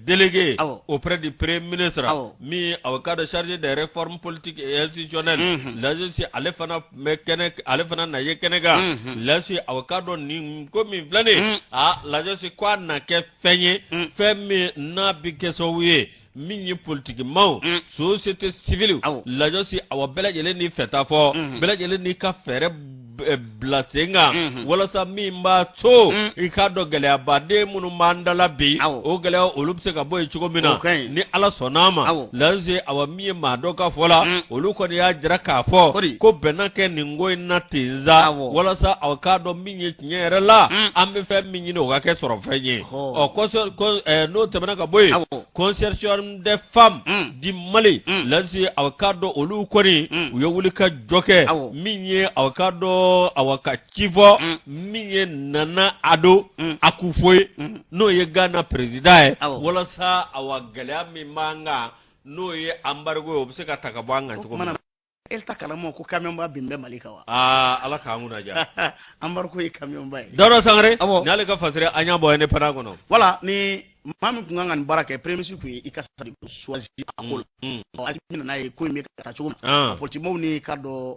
délégué auprès du premier ministre min aw k'a dɔn chargé des réformes politiques et institutionnelles lajɛsi ale fana bɛ kɛnɛ ale fana na ye kɛnɛ kan lasi aw k'a dɔn nin ko min filɛ nin a lajɛsi ko a na kɛ fɛn ye fɛn min n'a bɛ kɛ sababu ye min ye politikimaw société civile lajɔsi awa bɛɛ lajɛlen ni fɛta fɔ bɛɛ lajɛlen n'i ka fɛɛrɛ bila sen kan walasa min b'a to i k'a dɔn gɛlɛyabaden minnu b'an da la bi o gɛlɛya olu bɛ se ka bɔ yen cogo min na ni ala sɔnna a ma lase awa min ye maa dɔ ka fɔ la olu kɔni y'a jira k'a fɔ ko bɛn na kɛ nin ko in na ten sa walasa aw k'a dɔn min ye tiɲɛ yɛrɛ la an bɛ fɛn min ɲini o ka kɛ sɔrɔ fɛn ye ɔ n'o tɛmɛna ka bɔ yen consortium des femmes du Mali lase aw k'a dɔn olu kɔni u ye wuli ka jɔ kɛ min ye aw k'a dɔn awa ka ci fɔ min ye Nana Ado Akufo ye n'o ye Ghana président ye walasa awa gɛlɛya min b'an kan n'o ye embargo ye o bɛ se ka ta ka bɔ an kan cogo min na. E t'a kalama ko kamiyɔnba bin bɛ Mali kan wa? Aa Ala k'an kunna diya. Embargo ye kamiyɔnba ye. Dawuda Sangare. Awɔ. N'ale ka fasiri an y'a bɔ Indépendant kɔnɔ. Voilà ni maa min tun kan ka nin baara kɛ premier ministre tun ye i ka choisi a ko la. Ɔ Asimi nana ye ko in bɛ ka taa cogo min. Politikimɔgɔw ni k'a dɔn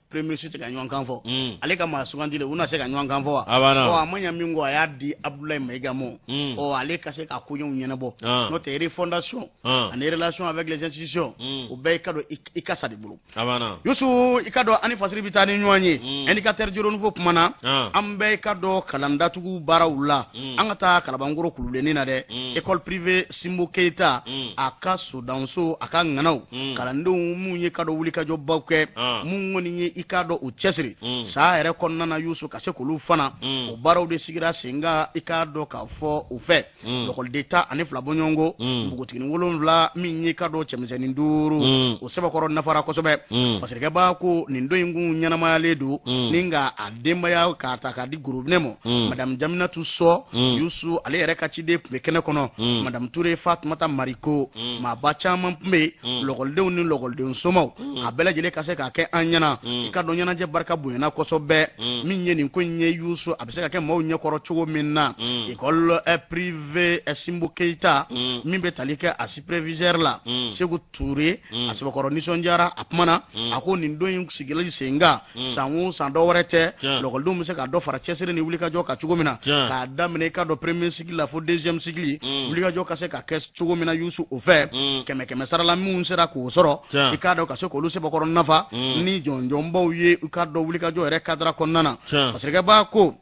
premier ministre tɛ ka ɲɔgɔn kan fɔ. Ale ka maa sugandilen u na se ka ɲɔgɔn kan fɔ wa? A banna. Ɔ a ma ɲɛ min kɔ a y'a di Abdoulaye Mayiga ma. Ɔ ale ka se ka koɲɛw ɲɛnabɔ. N'o tɛ refondation ani relation avec les institutions o bɛɛ i ka dɔn i ka sa de bolo. A banna. Yusu i ka dɔn ani fasiri bɛ taa ni ɲɔgɔn ye. Indicateur du renouveau kumana. An bɛɛ i ka dɔn kalan datugu baaraw la. An ka taa Kalabankɔrɔ kululennin na dɛ. École privée Sinbo Keyita a ka sodanso a ka ŋanaw kalandenw minnu ye ka dɔn wulikajɔbaw kɛ minnu kɔni ye i k'a dɔn u cɛsiri san yɛrɛ kɔnɔna na Yusu ka se k'olu fana o baaraw de sigira sen kan i k'a dɔn k'a fɔ u fɛ lɔkɔliden 12 bɔɲɔgɔnko npogotiginin 7 min ye i k'a dɔn cɛmisɛnnin 5 o sɛbɛkɔrɔ nafara kosɛbɛ fasirikɛba ko nin don in kun ɲɛnamayalen don ni ka a denbaya k'a ta k'a di gorobinɛ ma madame Jaminatu Sɔ Yusu ale yɛrɛ ka ciden tun bɛ kɛnɛ kɔnɔ madame Ture Fatumata Mariko maaba caman tun bɛ yen lɔkɔlidenw ni lɔkɔliden somaw a bɛɛ lajɛlen ka se k'a kɛ an ɲɛna i ka dɔn ɲɛnajɛ barika bonyana kosɛbɛ min ye nin ko in ye Yusu a bɛ se ka kɛ maaw ɲɛkɔrɔ cogo min na école privée Sinbo Keyita min bɛ tali kɛ a superviseur la Segu Ture a sɛbɛkɔrɔ nisɔndiyara a kumana a ko nin don in sigili sen kan san o san dɔ wɛrɛ tɛ lɔkɔlidenw bɛ se ka dɔ fara cɛsiri ni wulikajɔ kan cogo min na k'a daminɛ i ka dɔn premier cycle la fo deuxième cycle wulikajɔ ka se ka kɛ cogo min na Yusu o fɛ kɛmɛ kɛmɛ sarala minnu sera k'o sɔrɔ i k'a dɔn ka se k'olu sɛbɛkɔrɔ nafa ni jɔnjɔnbaw ye i k'a dɔn wulikajɔ yɛrɛ cadre kɔnɔna na fasirikɛba ko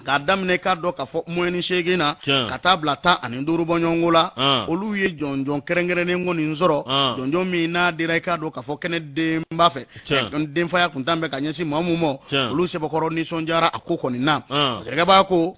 k'a daminɛ k'a dɔn k'a fɔ moyenne 8 na ka taa bila 15 bɔɲɔgɔnko la olu ye jɔnjɔn kɛrɛnkɛrɛnnen kɔni sɔrɔ jɔnjɔn min n'a dira i k'a dɔn k'a fɔ kɛnɛ denba fɛ denfaya kuntan bɛ ka ɲɛsin maa mun ma olu sɛbɛkɔrɔ nisɔndiyara a ko kɔni na fasirikɛba ko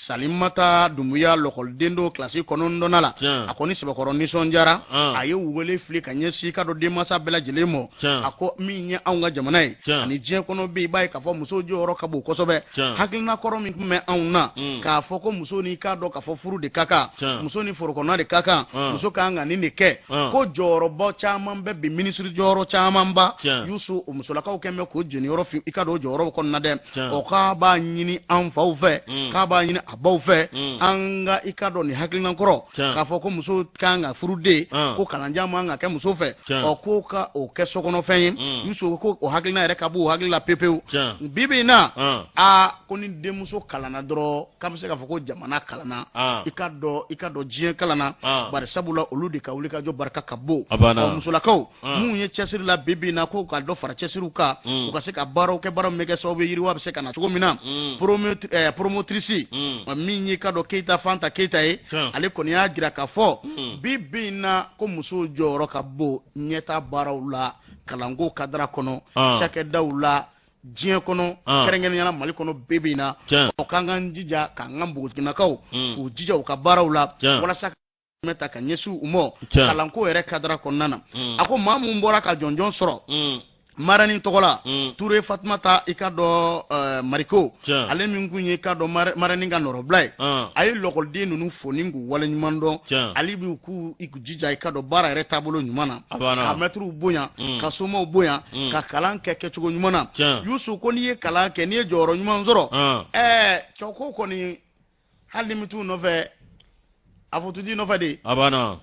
Salimata Dunbuya lɔkɔliden don kilasi 9nan la a kɔni sɛbɛkɔrɔ nisɔndiyara a ye wele fili ka ɲɛsin i k'a dɔn denmansa bɛɛ lajɛlen ma a ko min ye anw ka jamana ye ani diɲɛ kɔnɔ bi i b'a ye k'a fɔ musow jɔyɔrɔ ka bon kosɛbɛ hakilina kɔrɔ min tun mɛn anw na k'a fɔ ko muso n'i k'a dɔn k'a fɔ furu de ka kan, muso ni forokɔnɔna de ka kan, muso ka kan ka nin de kɛ, ko jɔyɔrɔba caman bɛ bi, minisiri jɔyɔrɔ camanba, Yusu, o musolakaw kɛn bɛ k'o jeniyɔrɔ fin i ka dɔn o jɔyɔrɔw kɔnɔna dɛ. O k'a b'a ɲini an faw fɛ, k'a b'a ɲini a baw fɛ, an ka i ka dɔn nin hakilina kɔrɔ k'a fɔ ko muso kan ka furu de, ko kalanjan man ka kɛ muso fɛ, ɔ ko ka o kɛ sokɔnɔfɛn ye. Yusu ko o hakilina yɛrɛ ka bɔ o hakili la pepewu. Bi bi in na, aa, ko ni denmuso kalanna dɔrɔn, k'a bɛ se k'a fɔ ko jamana kalanna, i ka dɔn diɲɛ kalanna, bari sabula olu de ka wulikajɔ barika ka bon. Musolakaw minnu ye cɛsiri la bi bi in na, ko ka dɔ fara cɛsiriw kan, u ka se ka baaraw kɛ, baara min bɛ kɛ sababu ye yiriwa bɛ se ka na cogo min na. Promotrice min y'i ka dɔn Keyita Fanta Keyita ye, ale kɔni y'a jira k'a fɔ bi bi in na ko musow jɔyɔrɔ ka bon ɲɛta baaraw la, kalanko kadara kɔnɔ, cakɛdaw la, diɲɛ kɔnɔ, kɛrɛnkɛrɛnnenya Mali kɔnɔ bi bi in na. Ɔ k'an k'an jija k'an ka npogotiginakaw k'u jija u ka baaraw la walasa bɛ ta ka ɲɛsin u ma kalanko yɛrɛ kadara kɔnɔna na. A ko maa mun bɔra ka jɔnjɔn sɔrɔ marraine tɔgɔ la, Ture Fatumata i ka dɔn Mariko, ale min kun ye i ka dɔn marraine ka nɔrɔbila ye, a ye lɔkɔliden ninnu fo ni k'u waleɲuman dɔn. Ale b'u k'u jija i ka dɔn baara yɛrɛ taabolo ɲuman na, ka mɛtiriw bonya, ka somaw bonya, ka kalan kɛ kɛcogo ɲuman na. Yusu ko n'i ye kalan kɛ, n'i ye jɔyɔrɔ ɲuman sɔrɔ, ɛɛ cɛko kɔni, hali ni bɛ t'u nɔfɛ, a fɔ tu t'i nɔfɛ de. A banna.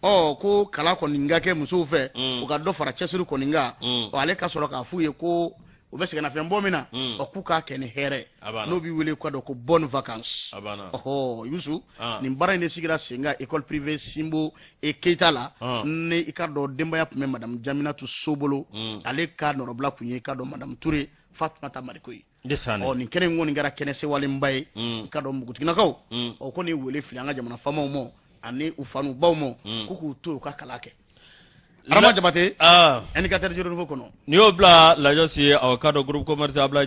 Ɔ ko kalan kɔni ka kɛ musow fɛ, u ka dɔ fara cɛsiri kɔni kan. Ɔ ale ka sɔrɔ k'a f'u ye ko u bɛ sɛgɛnnafiɲɛbɔ min na, ɔ k'u k'a kɛ ni hɛrɛ, n'o b'i wele k'a dɔn ko bonne vacances. Ɔhɔ Yusu, nin baara in de sigira sen kan école privée Sinbo e Keyita la, ni i ka dɔn denbaya tun bɛ madame Jaminatu Sobolo, ale ka nɔrɔbila tun ye i ka dɔn madame Ture Fatumata Mariko ye. Ɔ nin kɛnɛ in kɔni kɛra kɛnɛ sewalenba ye i ka dɔn npogotiginakaw. Ɔ ko ni wele fili an ka jamana faamaw ma ani u fa n'u baw ma, ko k'u to u ka kalan kɛ. Adama Jabate, indicateur du renouveau kɔnɔ. N'i y'o bila Lajɔsi, awɔ, k'a dɔn groupe commercial Abulayi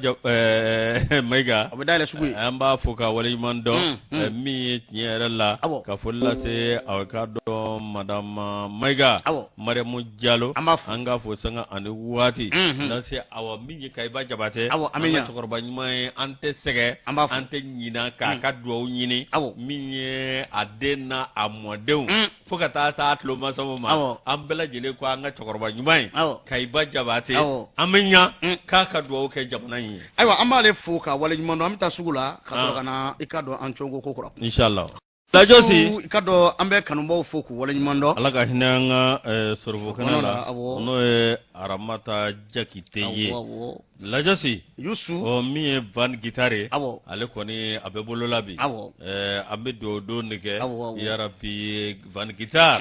Mayiga, a bɛ dayɛlɛ sugu ye. An b'a fo ka waleɲuman dɔn min ye tiɲɛ yɛrɛ la, ka foli lase, awɔ, k'a dɔn madame Mayiga Mariamu Jalo, an b'a fo, an k'a fo sanga ani waati lase, awa, min ye Kayiba Jabatɛ, an bɛ cɛkɔrɔba ɲuman ye, an tɛ sɛgɛn, an b'a fo, an tɛ ɲina k'a ka dugawu ɲini, min ye a den n'a a mɔdenw, fo ka taa s'a tulomasamaw ma, an bɛɛ lajɛlen ko an ka cɛkɔrɔba ɲuman ye Kayiba Jabatɛ, an bɛ ɲa k'a ka dugawu kɛ jamana in ye. Ayiwa, an b'ale fo ka waleɲuman dɔn. An bɛ taa sugu la ka sɔrɔ ka na i ka dɔn an cogo ko kura. Inshallah. Lajɔsi, i ka dɔn an bɛ kanubaw fo k'u waleɲuman dɔn. Ala ka hinɛ an ka sorofokɛnɛ la, n'o ye Aramata Jakite ye. Lajɔsi, Yusu, ɔ min ye Van Guitar ye, ale kɔni a bɛ bolo la bi. An bɛ dugawu don de kɛ, yarabi Van Guitar,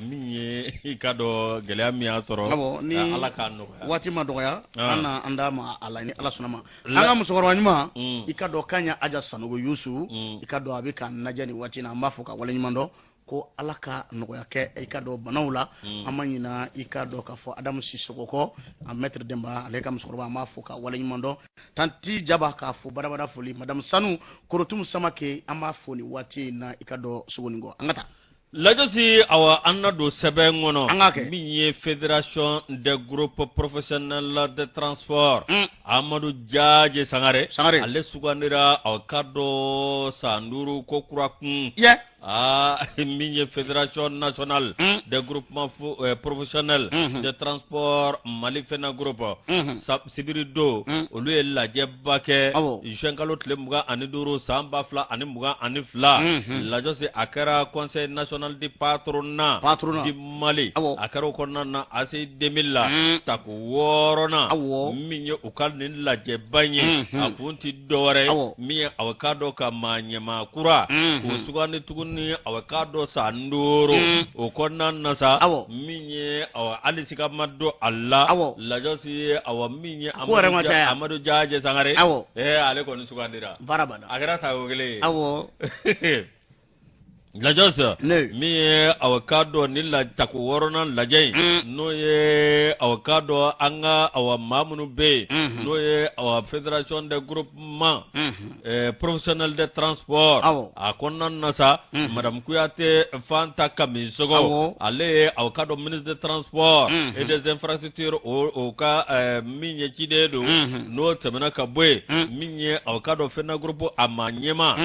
min ye i ka dɔn gɛlɛya min y'a sɔrɔ, ni Ala k'a nɔgɔya. Waati ma dɔgɔya, an na an d'a ma a la ni Ala sɔnna ma. An ka musokɔrɔba ɲuman, i ka dɔn Kaɲa Aja Sanogo Yusu, i ka dɔn a bɛ k'an lajɛ nin waati in na, an b'a fɔ ka waleɲuman dɔn ko Ala ka nɔgɔya kɛ i ka dɔn banaw la. An ma ɲina i ka dɔn k'a fɔ Adamu Sisoko kɔ, a maître Denba, ale ka musokɔrɔba, an b'a fɔ ka waleɲuman dɔn. Tanti Jaba k'a fo badabada foli, madame Sanu Korotum Samake, an b'a fo nin waati in na i ka dɔn Sogonikɔ. An ka taa. Lajɔsi, awa, an na don sɛbɛn kɔnɔ. An k'a kɛ. Min ye Fédération des groupes professionnels de transport, Amadu Jaje Sangare, Sangare, ale sugandira, aw ka dɔn san 5 ko kura kun. Aa, min ye Fédération nationale des groupements professionnels de transport Mali FENAGROUP, sibiri don olu ye lajɛba kɛ juin kalo tile 25 san 2022. Lajɔsi, a kɛra Conseil national du patronat patronat du Mali, a kɛra o kɔnɔna na ACI 2000 la, tako wɔɔrɔnan. Min ye u ka nin lajɛba in ye, a kun tɛ dɔwɛrɛ ye min ye, aw k'a dɔn ka maa ɲɛmaa kura k'o sugandi tuguni, aw k'a dɔn san 5 o kɔnɔna na sa, min ye, awa, hali siga ma don a la. Lajɔsi, awa, min ye Amadu Jaje Sangare, ale kɔni sugandira. Baara banna. A kɛra tako kelen ye. Lajɔsi min ye awa k'a dɔn ni la tako wɔɔrɔnan lajɛ in n'o ye awa k'a dɔn an ka awa maa minnu bɛ yen n'o ye awa fédération des groupements professionnels de transport a kɔnɔna na sa madame Kuyate Fanta Kamisogo ale ye awa k'a dɔn ministre de transport et des infrastructures o ka min ye ciden don n'o tɛmɛna ka bɔ yen min ye awa k'a dɔn FENAGROUP a maa ɲɛmaa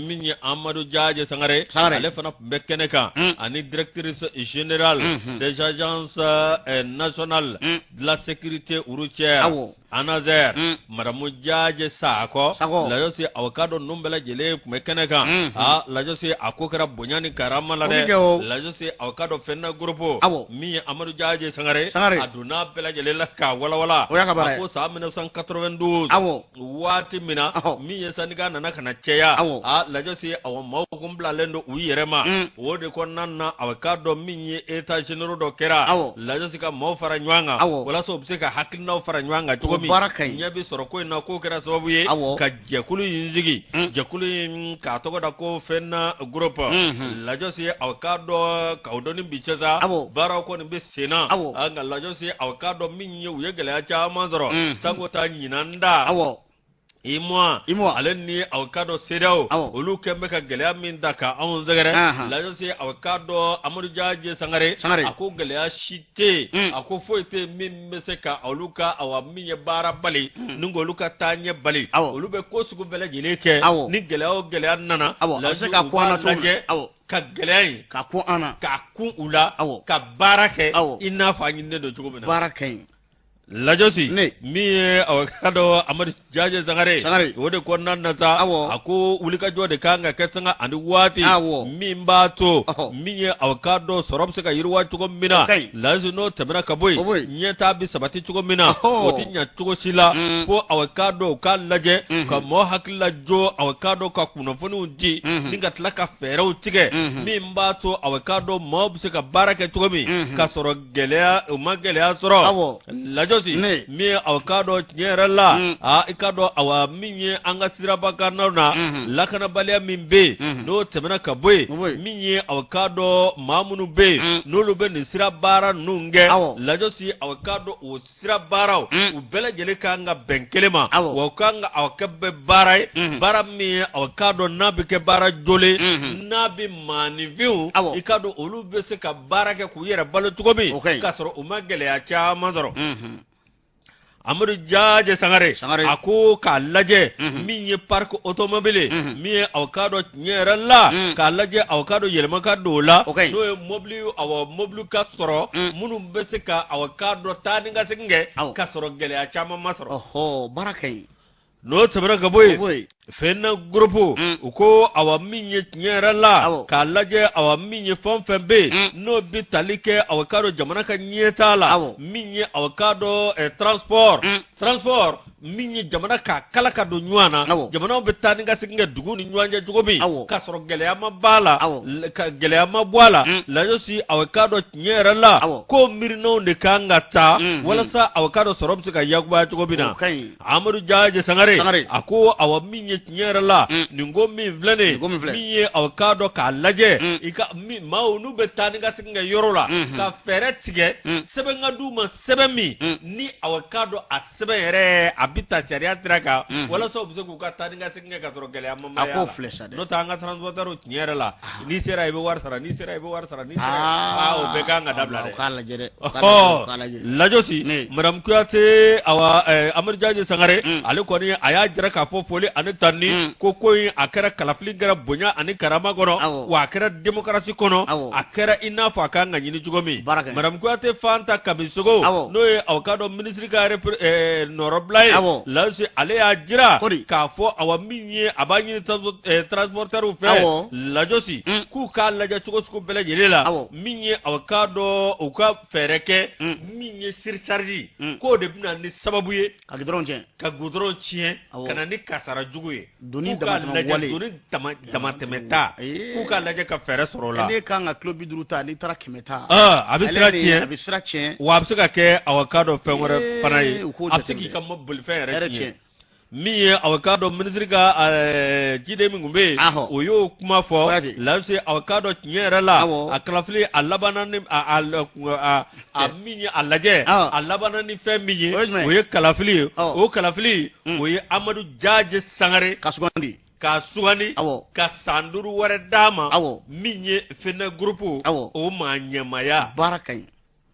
min ye Amadu Jaje Sangare ale fana tun bɛ kɛnɛ kan ani directrice générale des agences nationales de la sécurité routière ANASER madame Jaje Sakɔ Lajɔsi awa k'a dɔn ninnu bɛɛ lajɛlen tun bɛ kɛnɛ kan aa Lajɔsi a ko kɛra bonya ni karama la dɛ Lajɔsi awa k'a dɔn FENAGROUP min ye Amadu Jaje Sangare a donna bɛɛ lajɛlen la k'a walawala a ko san 1992 waati min na min ye syndicat nana ka na caya a Lajɔsi awa maaw kun bilalen don u yɛrɛ ma o de kɔnɔna na awa k'a dɔn min ye états généraux dɔ kɛra Lajɔsi ka maaw fara ɲɔgɔn kan walasa u bɛ se ka hakilinaw fara ɲɔgɔn kan cogo min ɲɛ bɛ sɔrɔ ko in na k'o kɛra sababu ye ka jɛkulu in sigi jɛkulu in k'a tɔgɔ da ko FENAGROUP Lajɔsi awa k'a dɔn k'aw dɔn ni bi cɛ sa baaraw kɔni bɛ senna nka Lajɔsi awa k'a dɔn min ye u ye gɛlɛya caman sɔrɔ sanko ta ɲinan ta UEMOA ale ni awa k'a dɔn CEDEAO olu kɛn bɛ ka gɛlɛya min ta ka anw sɛgɛrɛ Lajɔsi awa k'a dɔn Amadu Jaje Sangare a ko gɛlɛya si tɛ yen a ko foyi tɛ yen min bɛ se ka olu ka awa min ye baara bali ni k'olu ka taaɲɛ bali olu bɛ ko sugu bɛɛ lajɛlen kɛ ni gɛlɛya o gɛlɛya nana Lajɔsi u b'a lajɛ ka gɛlɛya in ka kun an na k'a kun u la ka baara kɛ i n'a fɔ a ɲininen don cogo min na baara ka ɲi Lajɔsi min ye awa k'a dɔn Amadu Jaje Sangare o de kɔnɔna na sa a ko wulikajɔ de kan ka kɛ sanga ani waati min b'a to min ye awa k'a dɔn sɔrɔ bɛ se ka yiriwa cogo min na Lajɔsi n'o tɛmɛna ka bɔ yen ɲɛtaa bɛ sabati cogo min na o tɛ ɲɛ cogo si la fo awa k'a dɔn u k'a lajɛ ka mɔgɔ hakili lajɔ awa k'a dɔn ka kunnafoniw di ni ka tila ka fɛɛrɛw tigɛ min b'a to awa k'a dɔn maaw bɛ se ka baara kɛ cogo min ka sɔrɔ gɛlɛya u ma gɛlɛya sɔrɔ Lajɔsi min ye awa k'a dɔn tiɲɛ yɛrɛ la aa i k'a dɔn awa min ye an ka sirabakannaw na lakanabaliya min bɛ yen n'o tɛmɛna ka bɔ yen min ye awa k'a dɔn maa minnu bɛ yen n'olu bɛ nin sira baara ninnu kɛ Lajɔsi awa k'a dɔn o sira baaraw u bɛɛ lajɛlen ka kan ka bɛn kelen ma wa u ka kan ka awa kɛ bɛ baara ye baara min ye awa k'a dɔn n'a bɛ kɛ baara jolen n'a bɛ maaninfinw i k'a dɔn olu bɛ se ka baara kɛ k'u yɛrɛ balo cogo min k'a sɔrɔ u ma gɛlɛya caman sɔrɔ Amadu Jaje Sangare a ko k'a lajɛ min ye parc automobile min ye aw k'a dɔn tiɲɛ yɛrɛ la k'a lajɛ aw k'a dɔn yɛlɛma ka don o la n'o ye mobili awa mobili ka sɔrɔ minnu bɛ se ka aw k'a dɔn taa ni ka segin kɛ k'a sɔrɔ gɛlɛya caman ma sɔrɔ baara ka ɲi n'o tɛmɛna ka bɔ yen FENAGROUP u ko awa min ye tiɲɛ yɛrɛ la k'a lajɛ awa min ye fɛn o fɛn bɛ yen n'o bɛ tali kɛ awa k'a dɔn jamana ka ɲɛtaa la min ye awa k'a dɔn transport transport min ye jamana k'a kala ka don ɲɔgɔn na jamanaw bɛ taa ni ka segin kɛ dugu ni ɲɔgɔn cɛ cogo min k'a sɔrɔ gɛlɛya ma b'a la ka gɛlɛya ma bɔ a la Lajɔsi awa k'a dɔn tiɲɛ yɛrɛ la ko miirinaw de kan ka ta walasa awa k'a dɔn sɔrɔ bɛ se ka yakubaya cogo min na Amadu Jaje Sangare a ko awa min ye tiɲɛ yɛrɛ la nin ko min filɛ nin min ye awa k'a dɔn k'a lajɛ i ka maaw n'u bɛ taa ni ka segin kɛ yɔrɔ la ka fɛɛrɛ tigɛ sɛbɛn ka d'u ma sɛbɛn min ni awa k'a dɔn a sɛbɛn yɛrɛ a bɛ ta sariya sira kan walasa u bɛ se k'u ka taa ni ka segin kɛ ka sɔrɔ gɛlɛya ma a k'o filɛ sa dɛ n'o tɛ an ka transporteurs tiɲɛ yɛrɛ la n'i sera i bɛ wari sara n'i sera i bɛ wari sara n'i sera aa o bɛɛ kan ka dabila dɛ k'a lajɛ dɛ Lajɔsi madame Kuyate awa Amadu Jaje Sangare ale kɔni a y'a jira k'a fɔ foli ani tanuni ko in a kɛra kalafili kɛra bonya ani karama kɔnɔ wa a kɛra démocratie kɔnɔ a kɛra i n'a fɔ a kan ka ɲini cogo min madame Kuyate Fanta Kamisogo n'o ye aw k'a dɔn minisiri ka nɔrɔbila ye Lajɔsi ale y'a jira k'a fɔ awa min ye a b'a ɲini transporteurs fɛ Lajɔsi k'u k'a lajɛ cogo sugu bɛɛ lajɛlen la min ye aw k'a dɔn u ka fɛɛrɛ kɛ min ye surcharge k'o de bɛ na ni sababu ye ka goudron tiɲɛ ka goudron tiɲɛ ka na ni kasara jugu ye doni damatɛmɛ doni damatɛmɛta k'u k'a lajɛ ka fɛɛrɛ sɔrɔ o la ne kan ka kilo 50 ta n'i taara 100 ta a bɛ sira tiɲɛ a bɛ sira tiɲɛ wa a bɛ se ka kɛ aw k'a dɔn fɛn wɛrɛ fana ye a bɛ se k'i ka bolifɛn yɛrɛ tiɲɛ. Min ye aw k'a dɔn minisiri ka ciden min tun bɛ yen, o y'o kuma fɔ Lasi. Aw k'a dɔn tiɲɛ yɛrɛ la, a kalafili a labanna ni a min ye a lajɛ, a labanna ni fɛn min ye, o ye kalafili ye. O kalafili, o ye Amadu Jaje Sangare ka sugandi, k'a sugandi ka san 5 wɛrɛ d'a ma, min ye FENA groupe o maa ɲɛmaaya. Baara ka ɲi.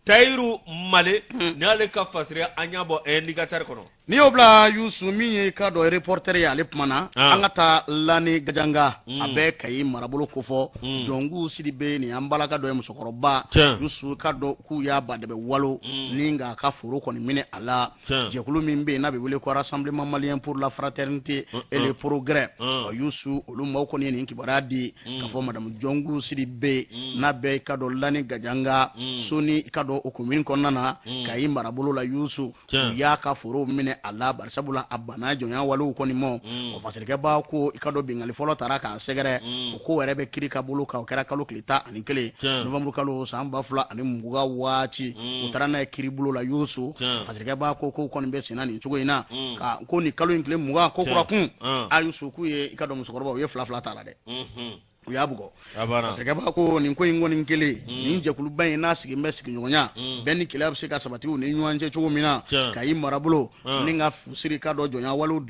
Tayiru Male ni ale ka fasiri an y'a bɔ Indicateur kɔnɔ. N'i y'o bila Yusu, min ye k'a dɔn reporter ye, ale kumana. An ka taa Lani Gajanga, a bɛ Kayi marabolo kofɔ. Jɔnku Sidibe, nin an balaka dɔ ye, musokɔrɔba Yusu, k'a dɔn k'u y'a badɛbɛ walo ni k'a ka foro kɔni minɛ a la. Jɛkulu min bɛ yen n'a bɛ wele ko Rassemblement malien pour la fraternité et le progrès, ɔ Yusu, olu maaw kɔni ye nin kibaruya di k'a fɔ madame Jɔnku Sidibe n'a bɛ i ka dɔn Lani Gajanga soni, i ka dɔn o commune kɔnɔna na, Kayi marabolo la Yusu, u y'a ka foro minɛ a la, barisabula a banna jɔnya walew kɔni ma. O fasirikɛba ko i ka dɔn binkanni fɔlɔ taara k'a sɛgɛrɛ, o ko yɛrɛ bɛ kiri ka bolo kan. O kɛra kalo tile 11 novembre kalo san 2020 waati. U taara n'a ye kiri bolo la Yusu. Fasirikɛba ko ko kɔni bɛ senna nin cogo in na, ka ko nin kalo in tile 20 ko kura kun a Yusu, k'u ye i ka dɔn musokɔrɔba, u ye fila fila t'a la dɛ, u y'a bugɔ. Fasirikɛba ko nin ko in kɔni kelen, nin jɛkuluba in n'a sigi bɛ sigiɲɔgɔnya, bɛn ni kelenya bɛ se ka sabati u ni ɲɔgɔn cɛ cogo min na Kayi marabolo, ni ka fusiri ka dɔn jɔnya walew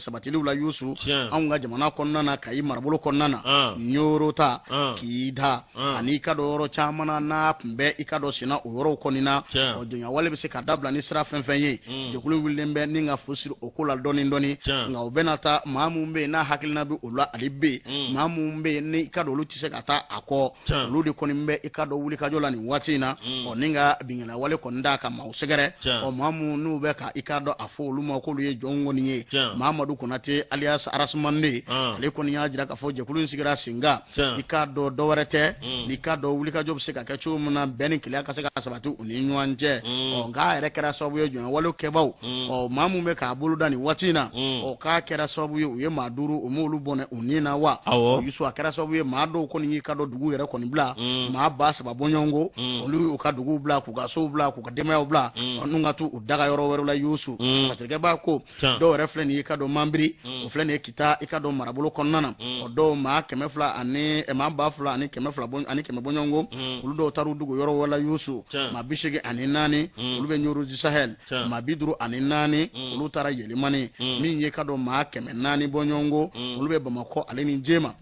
sabatiliw la Yusu, anw ka jamana kɔnɔna na, Kayi marabolo kɔnɔna na, Ɲoro ta Kita ani i ka dɔn yɔrɔ caman na, n'a tun bɛ i ka dɔn senna o yɔrɔw kɔni na. Ɔ jɔnya wale bɛ se ka dabila ni sira fɛn fɛn ye, jɛkulu wulilen bɛ ni ka fu siri o ko la dɔɔni dɔɔni. Nka o bɛna taa maa minnu bɛ yen n'a hakilina bɛ o la, ale bɛ yen maa minnu bɛ yen ni i ka dɔn olu tɛ se ka taa a kɔ, olu de kɔni bɛ i ka dɔn wulikajɔ la nin waati in na, ɔ ni ka binkanni wale kɔni da ka maaw sɛgɛrɛ. Ɔ maa minnu n'u bɛ ka i ka dɔn a fɔ olu ma k'olu ye jɔn kɔni ye, Mamadu Konate alias Arasumande, ale kɔni y'a jira k'a fɔ jɛkulu in sigira sen kan, i k'a dɔn dɔ wɛrɛ tɛ, n'i k'a dɔn wulikajɔ bɛ se ka kɛ cogo min na, bɛn ni kelenya ka se ka sabati u ni ɲɔgɔn cɛ. Ɔ nka a yɛrɛ kɛra sababu ye jɔnya wale kɛbaw, ɔ maa min bɛ k'a bolo da nin waati in na, ɔ k'a kɛra sababu ye u ye maa 5, u m'olu bɔnɛ u ni na wa. Yusu, a kɛra sababu ye maa dɔw kɔni y'i ka dɔn dugu yɛrɛ kɔni bila, maa 3000 bɔɲɔgɔnko, olu y'u ka duguw bila, k'u ka sow bila, k'u ka denbayaw bila, n'u ka t'u daga yɔrɔ wɛrɛw la Yusu. Fasirikɛba ko dɔw yɛrɛ filɛ nin ye i ka dɔn Manbiri, o filɛ nin ye Kita i ka dɔn marabolo kɔnɔna na, o dɔw maa 200 ani maa 2000 ani 200 bɔ ani 100 bɔɲɔgɔnko, olu dɔw taar'u dogo yɔrɔ wɛrɛ la Yusu. Maa 84, olu bɛ Ɲoro du Sahel. Maa 54, olu taara Yelimani. Min ye ka dɔn maa 400 bɔɲɔgɔnko, olu bɛ Bamakɔ ale ni Jema.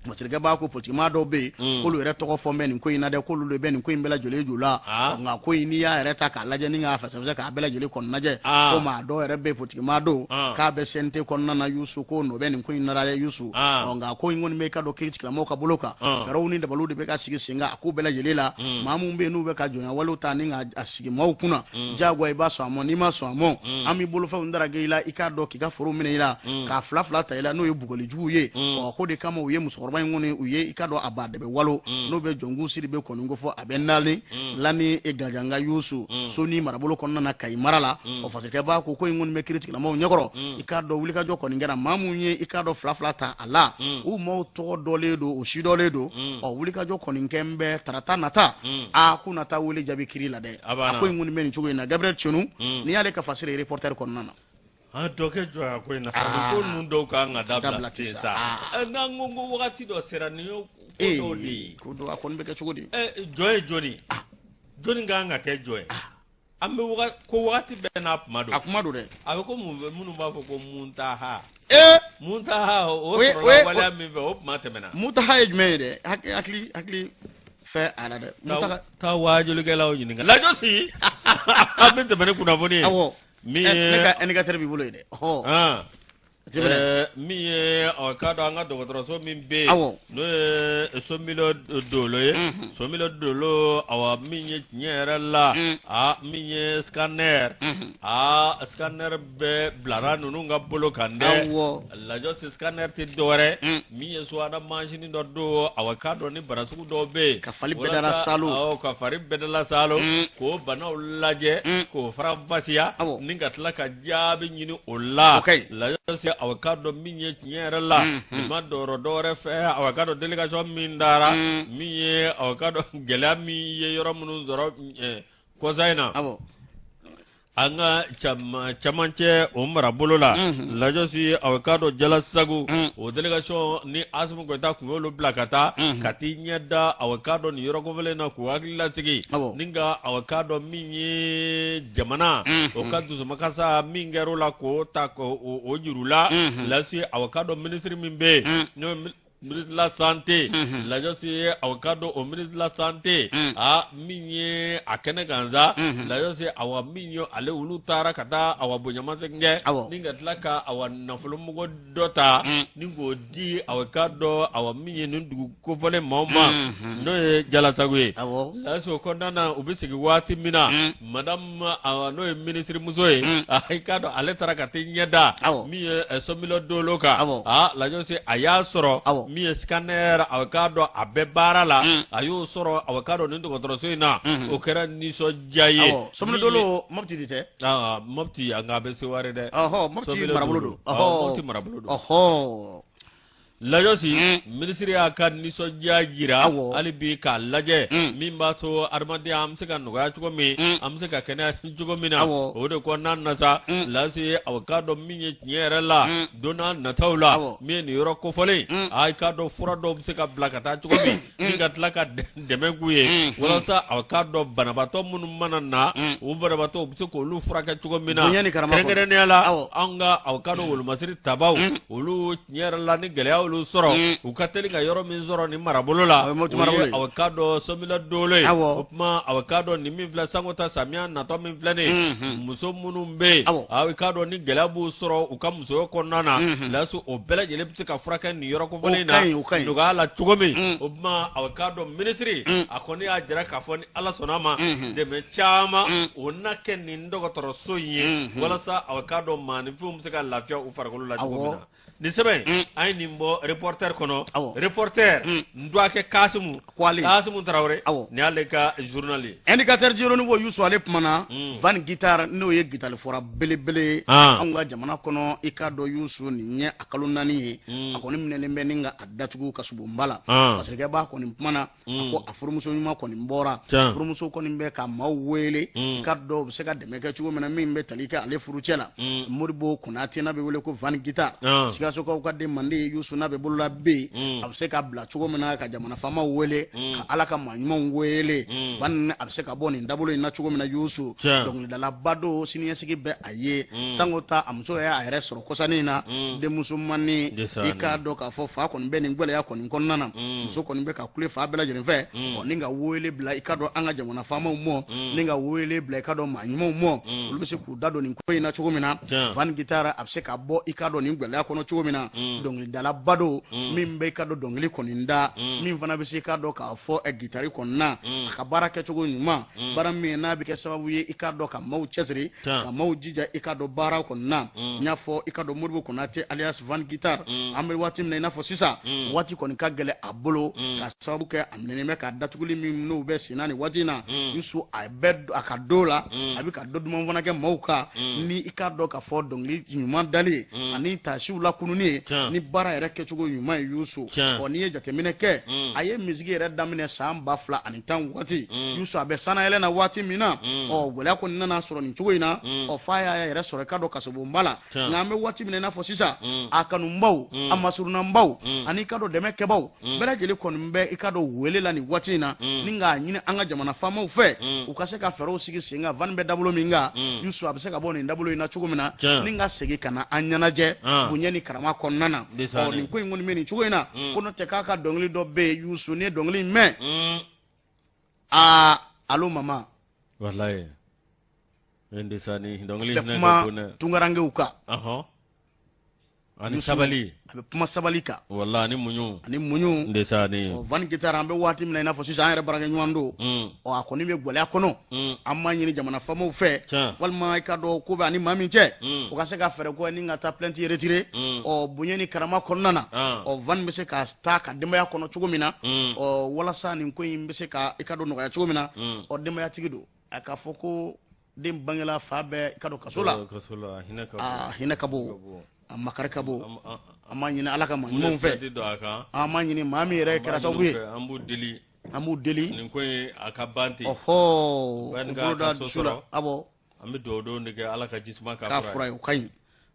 Masirikɛba ko politikimaa dɔw bɛ yen, k'olu yɛrɛ tɔgɔ fɔ bɛ nin ko in na dɛ, k'olu de bɛ nin ko in bɛɛ lajɛlen ju la. Nka ko in, n'i y'a yɛrɛ ta k'a lajɛ ni k'a fɛsɛfɛsɛ k'a bɛɛ lajɛlen kɔni lajɛ, ko maa dɔw yɛrɛ bɛ yen, politikimaa don, k'a bɛ CNT kɔnɔna na Yusu, ko nɔ bɛ nin ko in na dɛ Yusu. Nka ko in kɔni bɛ ka dɔn kiiritigɛlamɔgɔw ka bolo kan, fɛɛrɛw ni dabaliw de bɛ ka sigi sen kan a ko bɛɛ lajɛlen la. Maa minnu bɛ yen n'u bɛ ka jɔnya walew ta ni ka sigi maaw kunna, diyagoya i b'a sɔn a ma, n'i ma sɔn a ma, an b'i bolofɛnw darage i la, i k'a dɔn k'i ka foro minɛ i la, k'a fila fila ta i la, n'o ye bugɔli jugu ye. Ɔ ko de kama u ye musokɔrɔba in kɔni, u ye i k'a dɔn a ba dɛbɛ walo, n'o bɛ Jɔnku Sidibe kɔni ko fɔ a bɛ nalen Lani Gajanga Yusu, Soni marabolo kɔnɔna na, Kayi mara la. Ɔ fasirikɛba ko ko in kɔni bɛ kiiritigɛlamɔgɔw ɲɛkɔrɔ. I k'a dɔn wulikajɔ kɔni kɛra, maa minnu ye i k'a dɔn fila fila ta a la, u maaw tɔgɔ dɔlen don, u si dɔlen don. Ɔ wulikajɔ kɔni kɛ n bɛ tarata nata, a k'u na taa wele jaabi kiri la dɛ. A ko in kɔni bɛ nin cogo in na. Gabriel Cenu, n'i y'ale ka fasiri reporter kɔnɔna na. An dɔ kɛ jɔnya ko in na, ko ninnu dɔw kan ka dabila ten sa. N'an ko wagati dɔ sera, nin ye ko dɔw de ye. Ko dɔ a kɔni bɛ kɛ cogo di? Jɔn ye jɔni? Jɔni kan ka kɛ jɔn ye? An bɛ ko wagati bɛɛ n'a kuma don. A kuma don dɛ. A bɛ ko minnu b'a fɔ ko muntaha. Muntaha, o sɔrɔla waleya min fɛ, o kuma tɛmɛna. Muntaha ye jumɛn ye dɛ? Hakili hakili fɛ a la dɛ. Muntaha, taa waajulikɛlaw ɲininka. Lajɔsi, an bɛ tɛmɛ ni kunnafoni ye. Awɔ. Min ye ne ka indicateur b'i bolo yen dɛ. Ɔhɔ. Min ye ɔ k'a dɔn an ka dɔgɔtɔrɔso min bɛ yen, n'o ye Somilo Dolo ye, Somilo Dolo, awa min ye tiɲɛ yɛrɛ la, a min ye scanner, a scanner bɛɛ bilara ninnu ka bolo kan dɛ. Lajɔsi, scanner tɛ dɔwɛrɛ min ye subahana mansinin dɔ don, awa k'a dɔn ni bana sugu dɔw bɛ yen, ka fali bɛɛ dala salo, awɔ, ka fari bɛɛ dala salo, k'o banaw lajɛ, k'o faranfasiya, ni ka tila ka jaabi ɲini o la. Lajɔsi, awa k'a dɔn min ye tiɲɛ yɛrɛ la, i ma dɔrɔ dɔwɛrɛ fɛ, awa k'a dɔn délégation min taara, min ye awa k'a dɔn gɛlɛya min ye yɔrɔ minnu sɔrɔ kɔsa in na. An ka camancɛ o marabolo la, Lajɔsi, aw k'a dɔn Jalasagu, o délégation ni Asimi Goyita tun y'olu bila ka taa, ka t'i ɲɛ da aw k'a dɔn nin yɔrɔ kofɔlen na k'u hakili lasigi, ni ka aw k'a dɔn min ye jamana o ka dusumakasa min kɛra o la k'o ta k'o jira u la, Lasi, aw k'a dɔn minisiri min bɛ yen n'o ye ministre de la santé, Lajɔsi, aw k'a dɔn o ministre de la santé, a min ye a kɛnɛ kan sa, Lajɔsi, awa min ye ale olu taara ka taa awa bonyamasegin kɛ ni ka tila ka awa nafolomugu dɔ ta ni k'o di aw k'a dɔn awa min ye nin dugu kofɔlen maaw ma, n'o ye Jalasagu ye. Lajɔsi, o kɔnɔna na u bɛ sigi waati min na, madame awa n'o ye minisiri muso ye, i k'a dɔn ale taara ka t'i ɲɛ da min ye Sɔmilɔ Dolo kan. Aa, Lajɔsi, a y'a sɔrɔ min ye scanner, aw k'a dɔn a bɛ baara la, a y'o sɔrɔ aw k'a dɔn nin dɔgɔtɔrɔso in na, o kɛra nisɔndiya ye. Sɔmilɔ Dolo, Mɔpiti de tɛ? Mɔpiti, nka a bɛ Seware dɛ. Mɔpiti marabolo don. Mɔpiti marabolo don. Lajɔsi, minisiri y'a ka nisɔndiya jira hali bi k'a lajɛ min b'a to adamadenya an bɛ se ka nɔgɔya cogo min, an bɛ se ka kɛnɛya cogo min na. O de kɔnɔna na sa, Lasi, aw k'a dɔn min ye tiɲɛ yɛrɛ la, don n'a nataw la, min ye nin yɔrɔ kofɔlen, a k'a dɔn fura dɔw bɛ se ka bila ka taa cogo min ni ka tila ka dɛmɛ k'u ye walasa aw k'a dɔn banabaatɔ minnu mana na, o banabaatɔ u bɛ se k'olu furakɛ cogo min na, kɛrɛnkɛrɛnnenya la an ka aw k'a dɔn wolomasiri tabaw, olu tiɲɛ yɛrɛ la ni gɛlɛya olu sɔrɔ, u ka teli ka yɔrɔ min sɔrɔ nin marabolo la, o ye aw k'a dɔn Sɔmilɔ Dolo ye. O tuma aw k'a dɔn nin min filɛ sanko ta samiya natɔ min filɛ nin ye, muso minnu bɛ yen, aw k'a dɔn ni gɛlɛya b'u sɔrɔ u ka musoya kɔnɔna na, Lasi, o bɛɛ lajɛlen bɛ se ka furakɛ nin yɔrɔ kofɔlen in na nɔgɔya la cogo min. O tuma aw k'a dɔn minisiri a kɔni y'a jira k'a fɔ ni Ala sɔnna a ma, dɛmɛ caman o na kɛ nin dɔgɔtɔrɔso in ye walasa aw k'a dɔn maaninfinw bɛ se ka lafiya u farikolo la cogo min na. Nin sɛbɛn an ye nin bɔ Reporter kɔnɔ. Reporter, n dɔgɔkɛ Kasimu Kasimu Tarawele, nin y'ale ka journal ye. Indicateur du Renouveau, Yusu, ale kumana Van Guitar, n'o ye gitari fɔla belebele ye anw ka jamana kɔnɔ. I k'a dɔn Yusu, nin ye a kalo 4 ye a kɔni minɛlen bɛ ni ka a datugu kasobonba la, parce que b'a kɔni kumana, a ko a furumuso ɲuman kɔni bɔra, furumuso kɔni bɛ ka maaw wele k'a dɔn u bɛ se ka dɛmɛ kɛ cogo min na min bɛ tali kɛ ale furucɛ la, Modibo Konate, n'a bɛ wele ko Van Guitar, Sikasokaw ka den mande Yusu, n'a bɛ bolola bɛ yen, a bɛ se ka bila cogo min na ka jamana faamaw wele, ka Ala ka maa ɲumanw wele, Van a bɛ se ka bɔ nin dabolo in na cogo min na. Yusu, dɔnkilidalaba don, siniɲɛsigi bɛ a ye, sanko ta a muso y'a yɛrɛ sɔrɔ kɔsannin na, denmuso mandi. I k'a dɔn k'a fɔ fa kɔni bɛ nin gɛlɛya kɔni kɔnɔna na, muso kɔni bɛ ka kule fa bɛɛ lajɛlen fɛ, ɔ ni ka wele bila i k'a dɔn an ka jamana faamaw mɔ, ni ka wele bila i k'a dɔn maa ɲumanw mɔ, olu bɛ se k'u da don nin ko in na cogo min na, Van Guitar a bɛ se ka bɔ i k'a dɔn nin gɛlɛya kɔnɔ cogo min na. Dɔnkilidalaba don min bɛ i k'a dɔn dɔnkili kɔni da, min fana bɛ se i k'a dɔn k'a fɔ gitari kɔni na, a ka baara kɛcogo ɲuman, baara min n'a bɛ kɛ sababu ye i k'a dɔn ka maaw cɛsiri, ka maaw jija i k'a dɔn baara kɔni na. N y'a fɔ i k'a dɔn Modibo Konate alias Van Guitar, an bɛ waati min na i n'a fɔ sisan, waati kɔni ka gɛlɛn a bolo ka sababu kɛ a minɛnen bɛ ka datuguli min n'o bɛ senna nin waati in na. Yusu, a bɛ a ka do la, a bɛ ka dɔ duman fana kɛ maaw kan ni i k'a dɔn k'a fɔ dɔnkili ɲuman dali ye ani taasiw lakununni ye ni baara yɛrɛ kɛcogo ɲuman ye. Yusu, ɔ n'i ye jateminɛ kɛ, a ye misigi yɛrɛ daminɛ san 2010 waati. Yusu, a bɛ sanayɛlɛ na waati min na, ɔ gɛlɛya kɔni nana sɔrɔ nin cogo in na, ɔ f'a y'a yɛrɛ sɔrɔ i k'a dɔn kasobonba la. Nka an bɛ waati min na i n'a fɔ sisan, a kanubaw, a masurunanbaw ani i k'a dɔn dɛmɛ kɛbaw bɛɛ lajɛlen kɔni bɛ i k'a dɔn wele la nin waati in na, ni k'a ɲini an ka jamana faamaw fɛ, u ka se ka fɛɛrɛw sigi sen kan Van bɛ dabolo min kan. Yusu, a bɛ se ka bɔ nin dabolo in na cogo min na ni ka segin ka na an ɲɛnajɛ bonya ni karama kɔnɔna na. Ɔ nin ko in kɔni bɛ nin cogo in na, ko n'o tɛ k'a ka dɔnkili dɔ bɛ yen, Yusu, n'i ye dɔnkili in mɛn, aa, alo mama. Walayi, dɔnkili bɛ kuma tunkarankew kan. Ani sabali. A bɛ kuma sabali kan. Wala ani muɲu. Ani muɲu. Ndesaani. Van Guitar, an bɛ waati min na i n'a fɔ sisan, an yɛrɛ baarakɛ ɲɔgɔn don. Ɔ a kɔni bɛ gɛlɛya kɔnɔ. An b'a ɲini jamana faamaw fɛ, walima i k'a dɔn ko bɛ ani maa min cɛ, o ka se ka fɛɛrɛ kɛ ni ka taa plainte retirer. Ɔ bonya ni karama kɔnɔna na, ɔ Van bɛ se ka taa ka denbaya kɔnɔ cogo min na, ɔ walasa nin ko in bɛ se ka i k'a dɔn nɔgɔya cogo min na. Ɔ denbayatigi don, a k'a fɔ ko den bangela fa bɛ i k'a dɔn kaso la, a hinɛ ka bon, a makari ka bon. An b'a ɲini Ala ka maa ɲumanw fɛ, an b'a ɲini maa min yɛrɛ kɛra sababu ye, an b'u deli, an b'u deli nin ko in a ka ban ten. Ɔhɔ, u bolo da dusu la, awɔ. An bɛ dugawu don de kɛ, Ala ka jisuma k'a fura ye. O ka ɲi.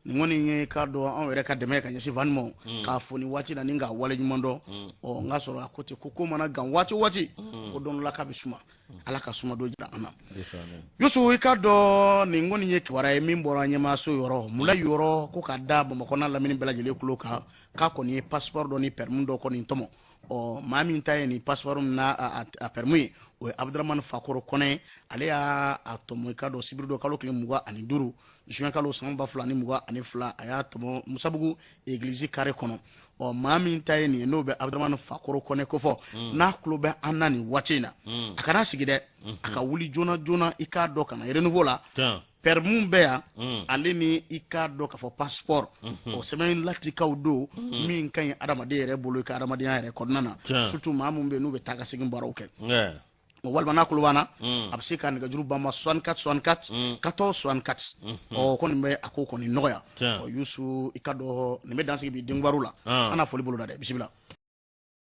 Nin kɔni ye k'a dɔn anw yɛrɛ ka dɛmɛ ka ɲɛsin Van ma, k'a fo nin waati la ni k'a wale ɲuman dɔn. Ɔ n ka sɔrɔ a ko ten ko mana gan waati o waati, ko don dɔ la k'a bɛ suma. Ala ka suma don jira an na. Yusu, i k'a dɔn nin kɔni ye kibaruya ye min bɔra ɲɛmaaso yɔrɔ Mulayi yɔrɔ, ko ka da Bamakɔ n'a lamini bɛɛ lajɛlen tulo kan, k'a kɔni ye passeport dɔ ni permis dɔ kɔni tɔmɔ. Ɔ maa min ta ye nin passeport n'a a permis ye, o ye Abudramani Fakoro Kɔnɛ. Ale y'a tɔmɔ, i k'a dɔn, sibiri don kalo tile 25 juin kalo san 2022. A y'a tɔmɔ Musabugu église carré kɔnɔ. Ɔ maa min ta ye nin ye, n'o bɛ Abudramani Fakoro Kɔnɛ kofɔ, n'a tulo bɛ an na nin waati in na, a kana sigi dɛ, a ka wuli joona joona, i k'a dɔn, ka na Renouveau la. Permis bɛ yan, ale ni i k'a dɔn k'a fɔ passeport. O sɛbɛn latikaw don min ka ɲi adamaden yɛrɛ bolo i ka adamadenya yɛrɛ kɔnɔna na, surtout maa min bɛ yen n'u bɛ taa ka segin baaraw kɛ. Walima n'a tulo b'an na, a bɛ se ka nɛgɛjuru banba 64 64 14 64. Ɔ kɔni bɛ a ko kɔni nɔgɔya. Ɔ Yusu, i ka dɔn nin bɛ dan sigi bi denbaru la. An na foli bolo da dɛ, bisimila.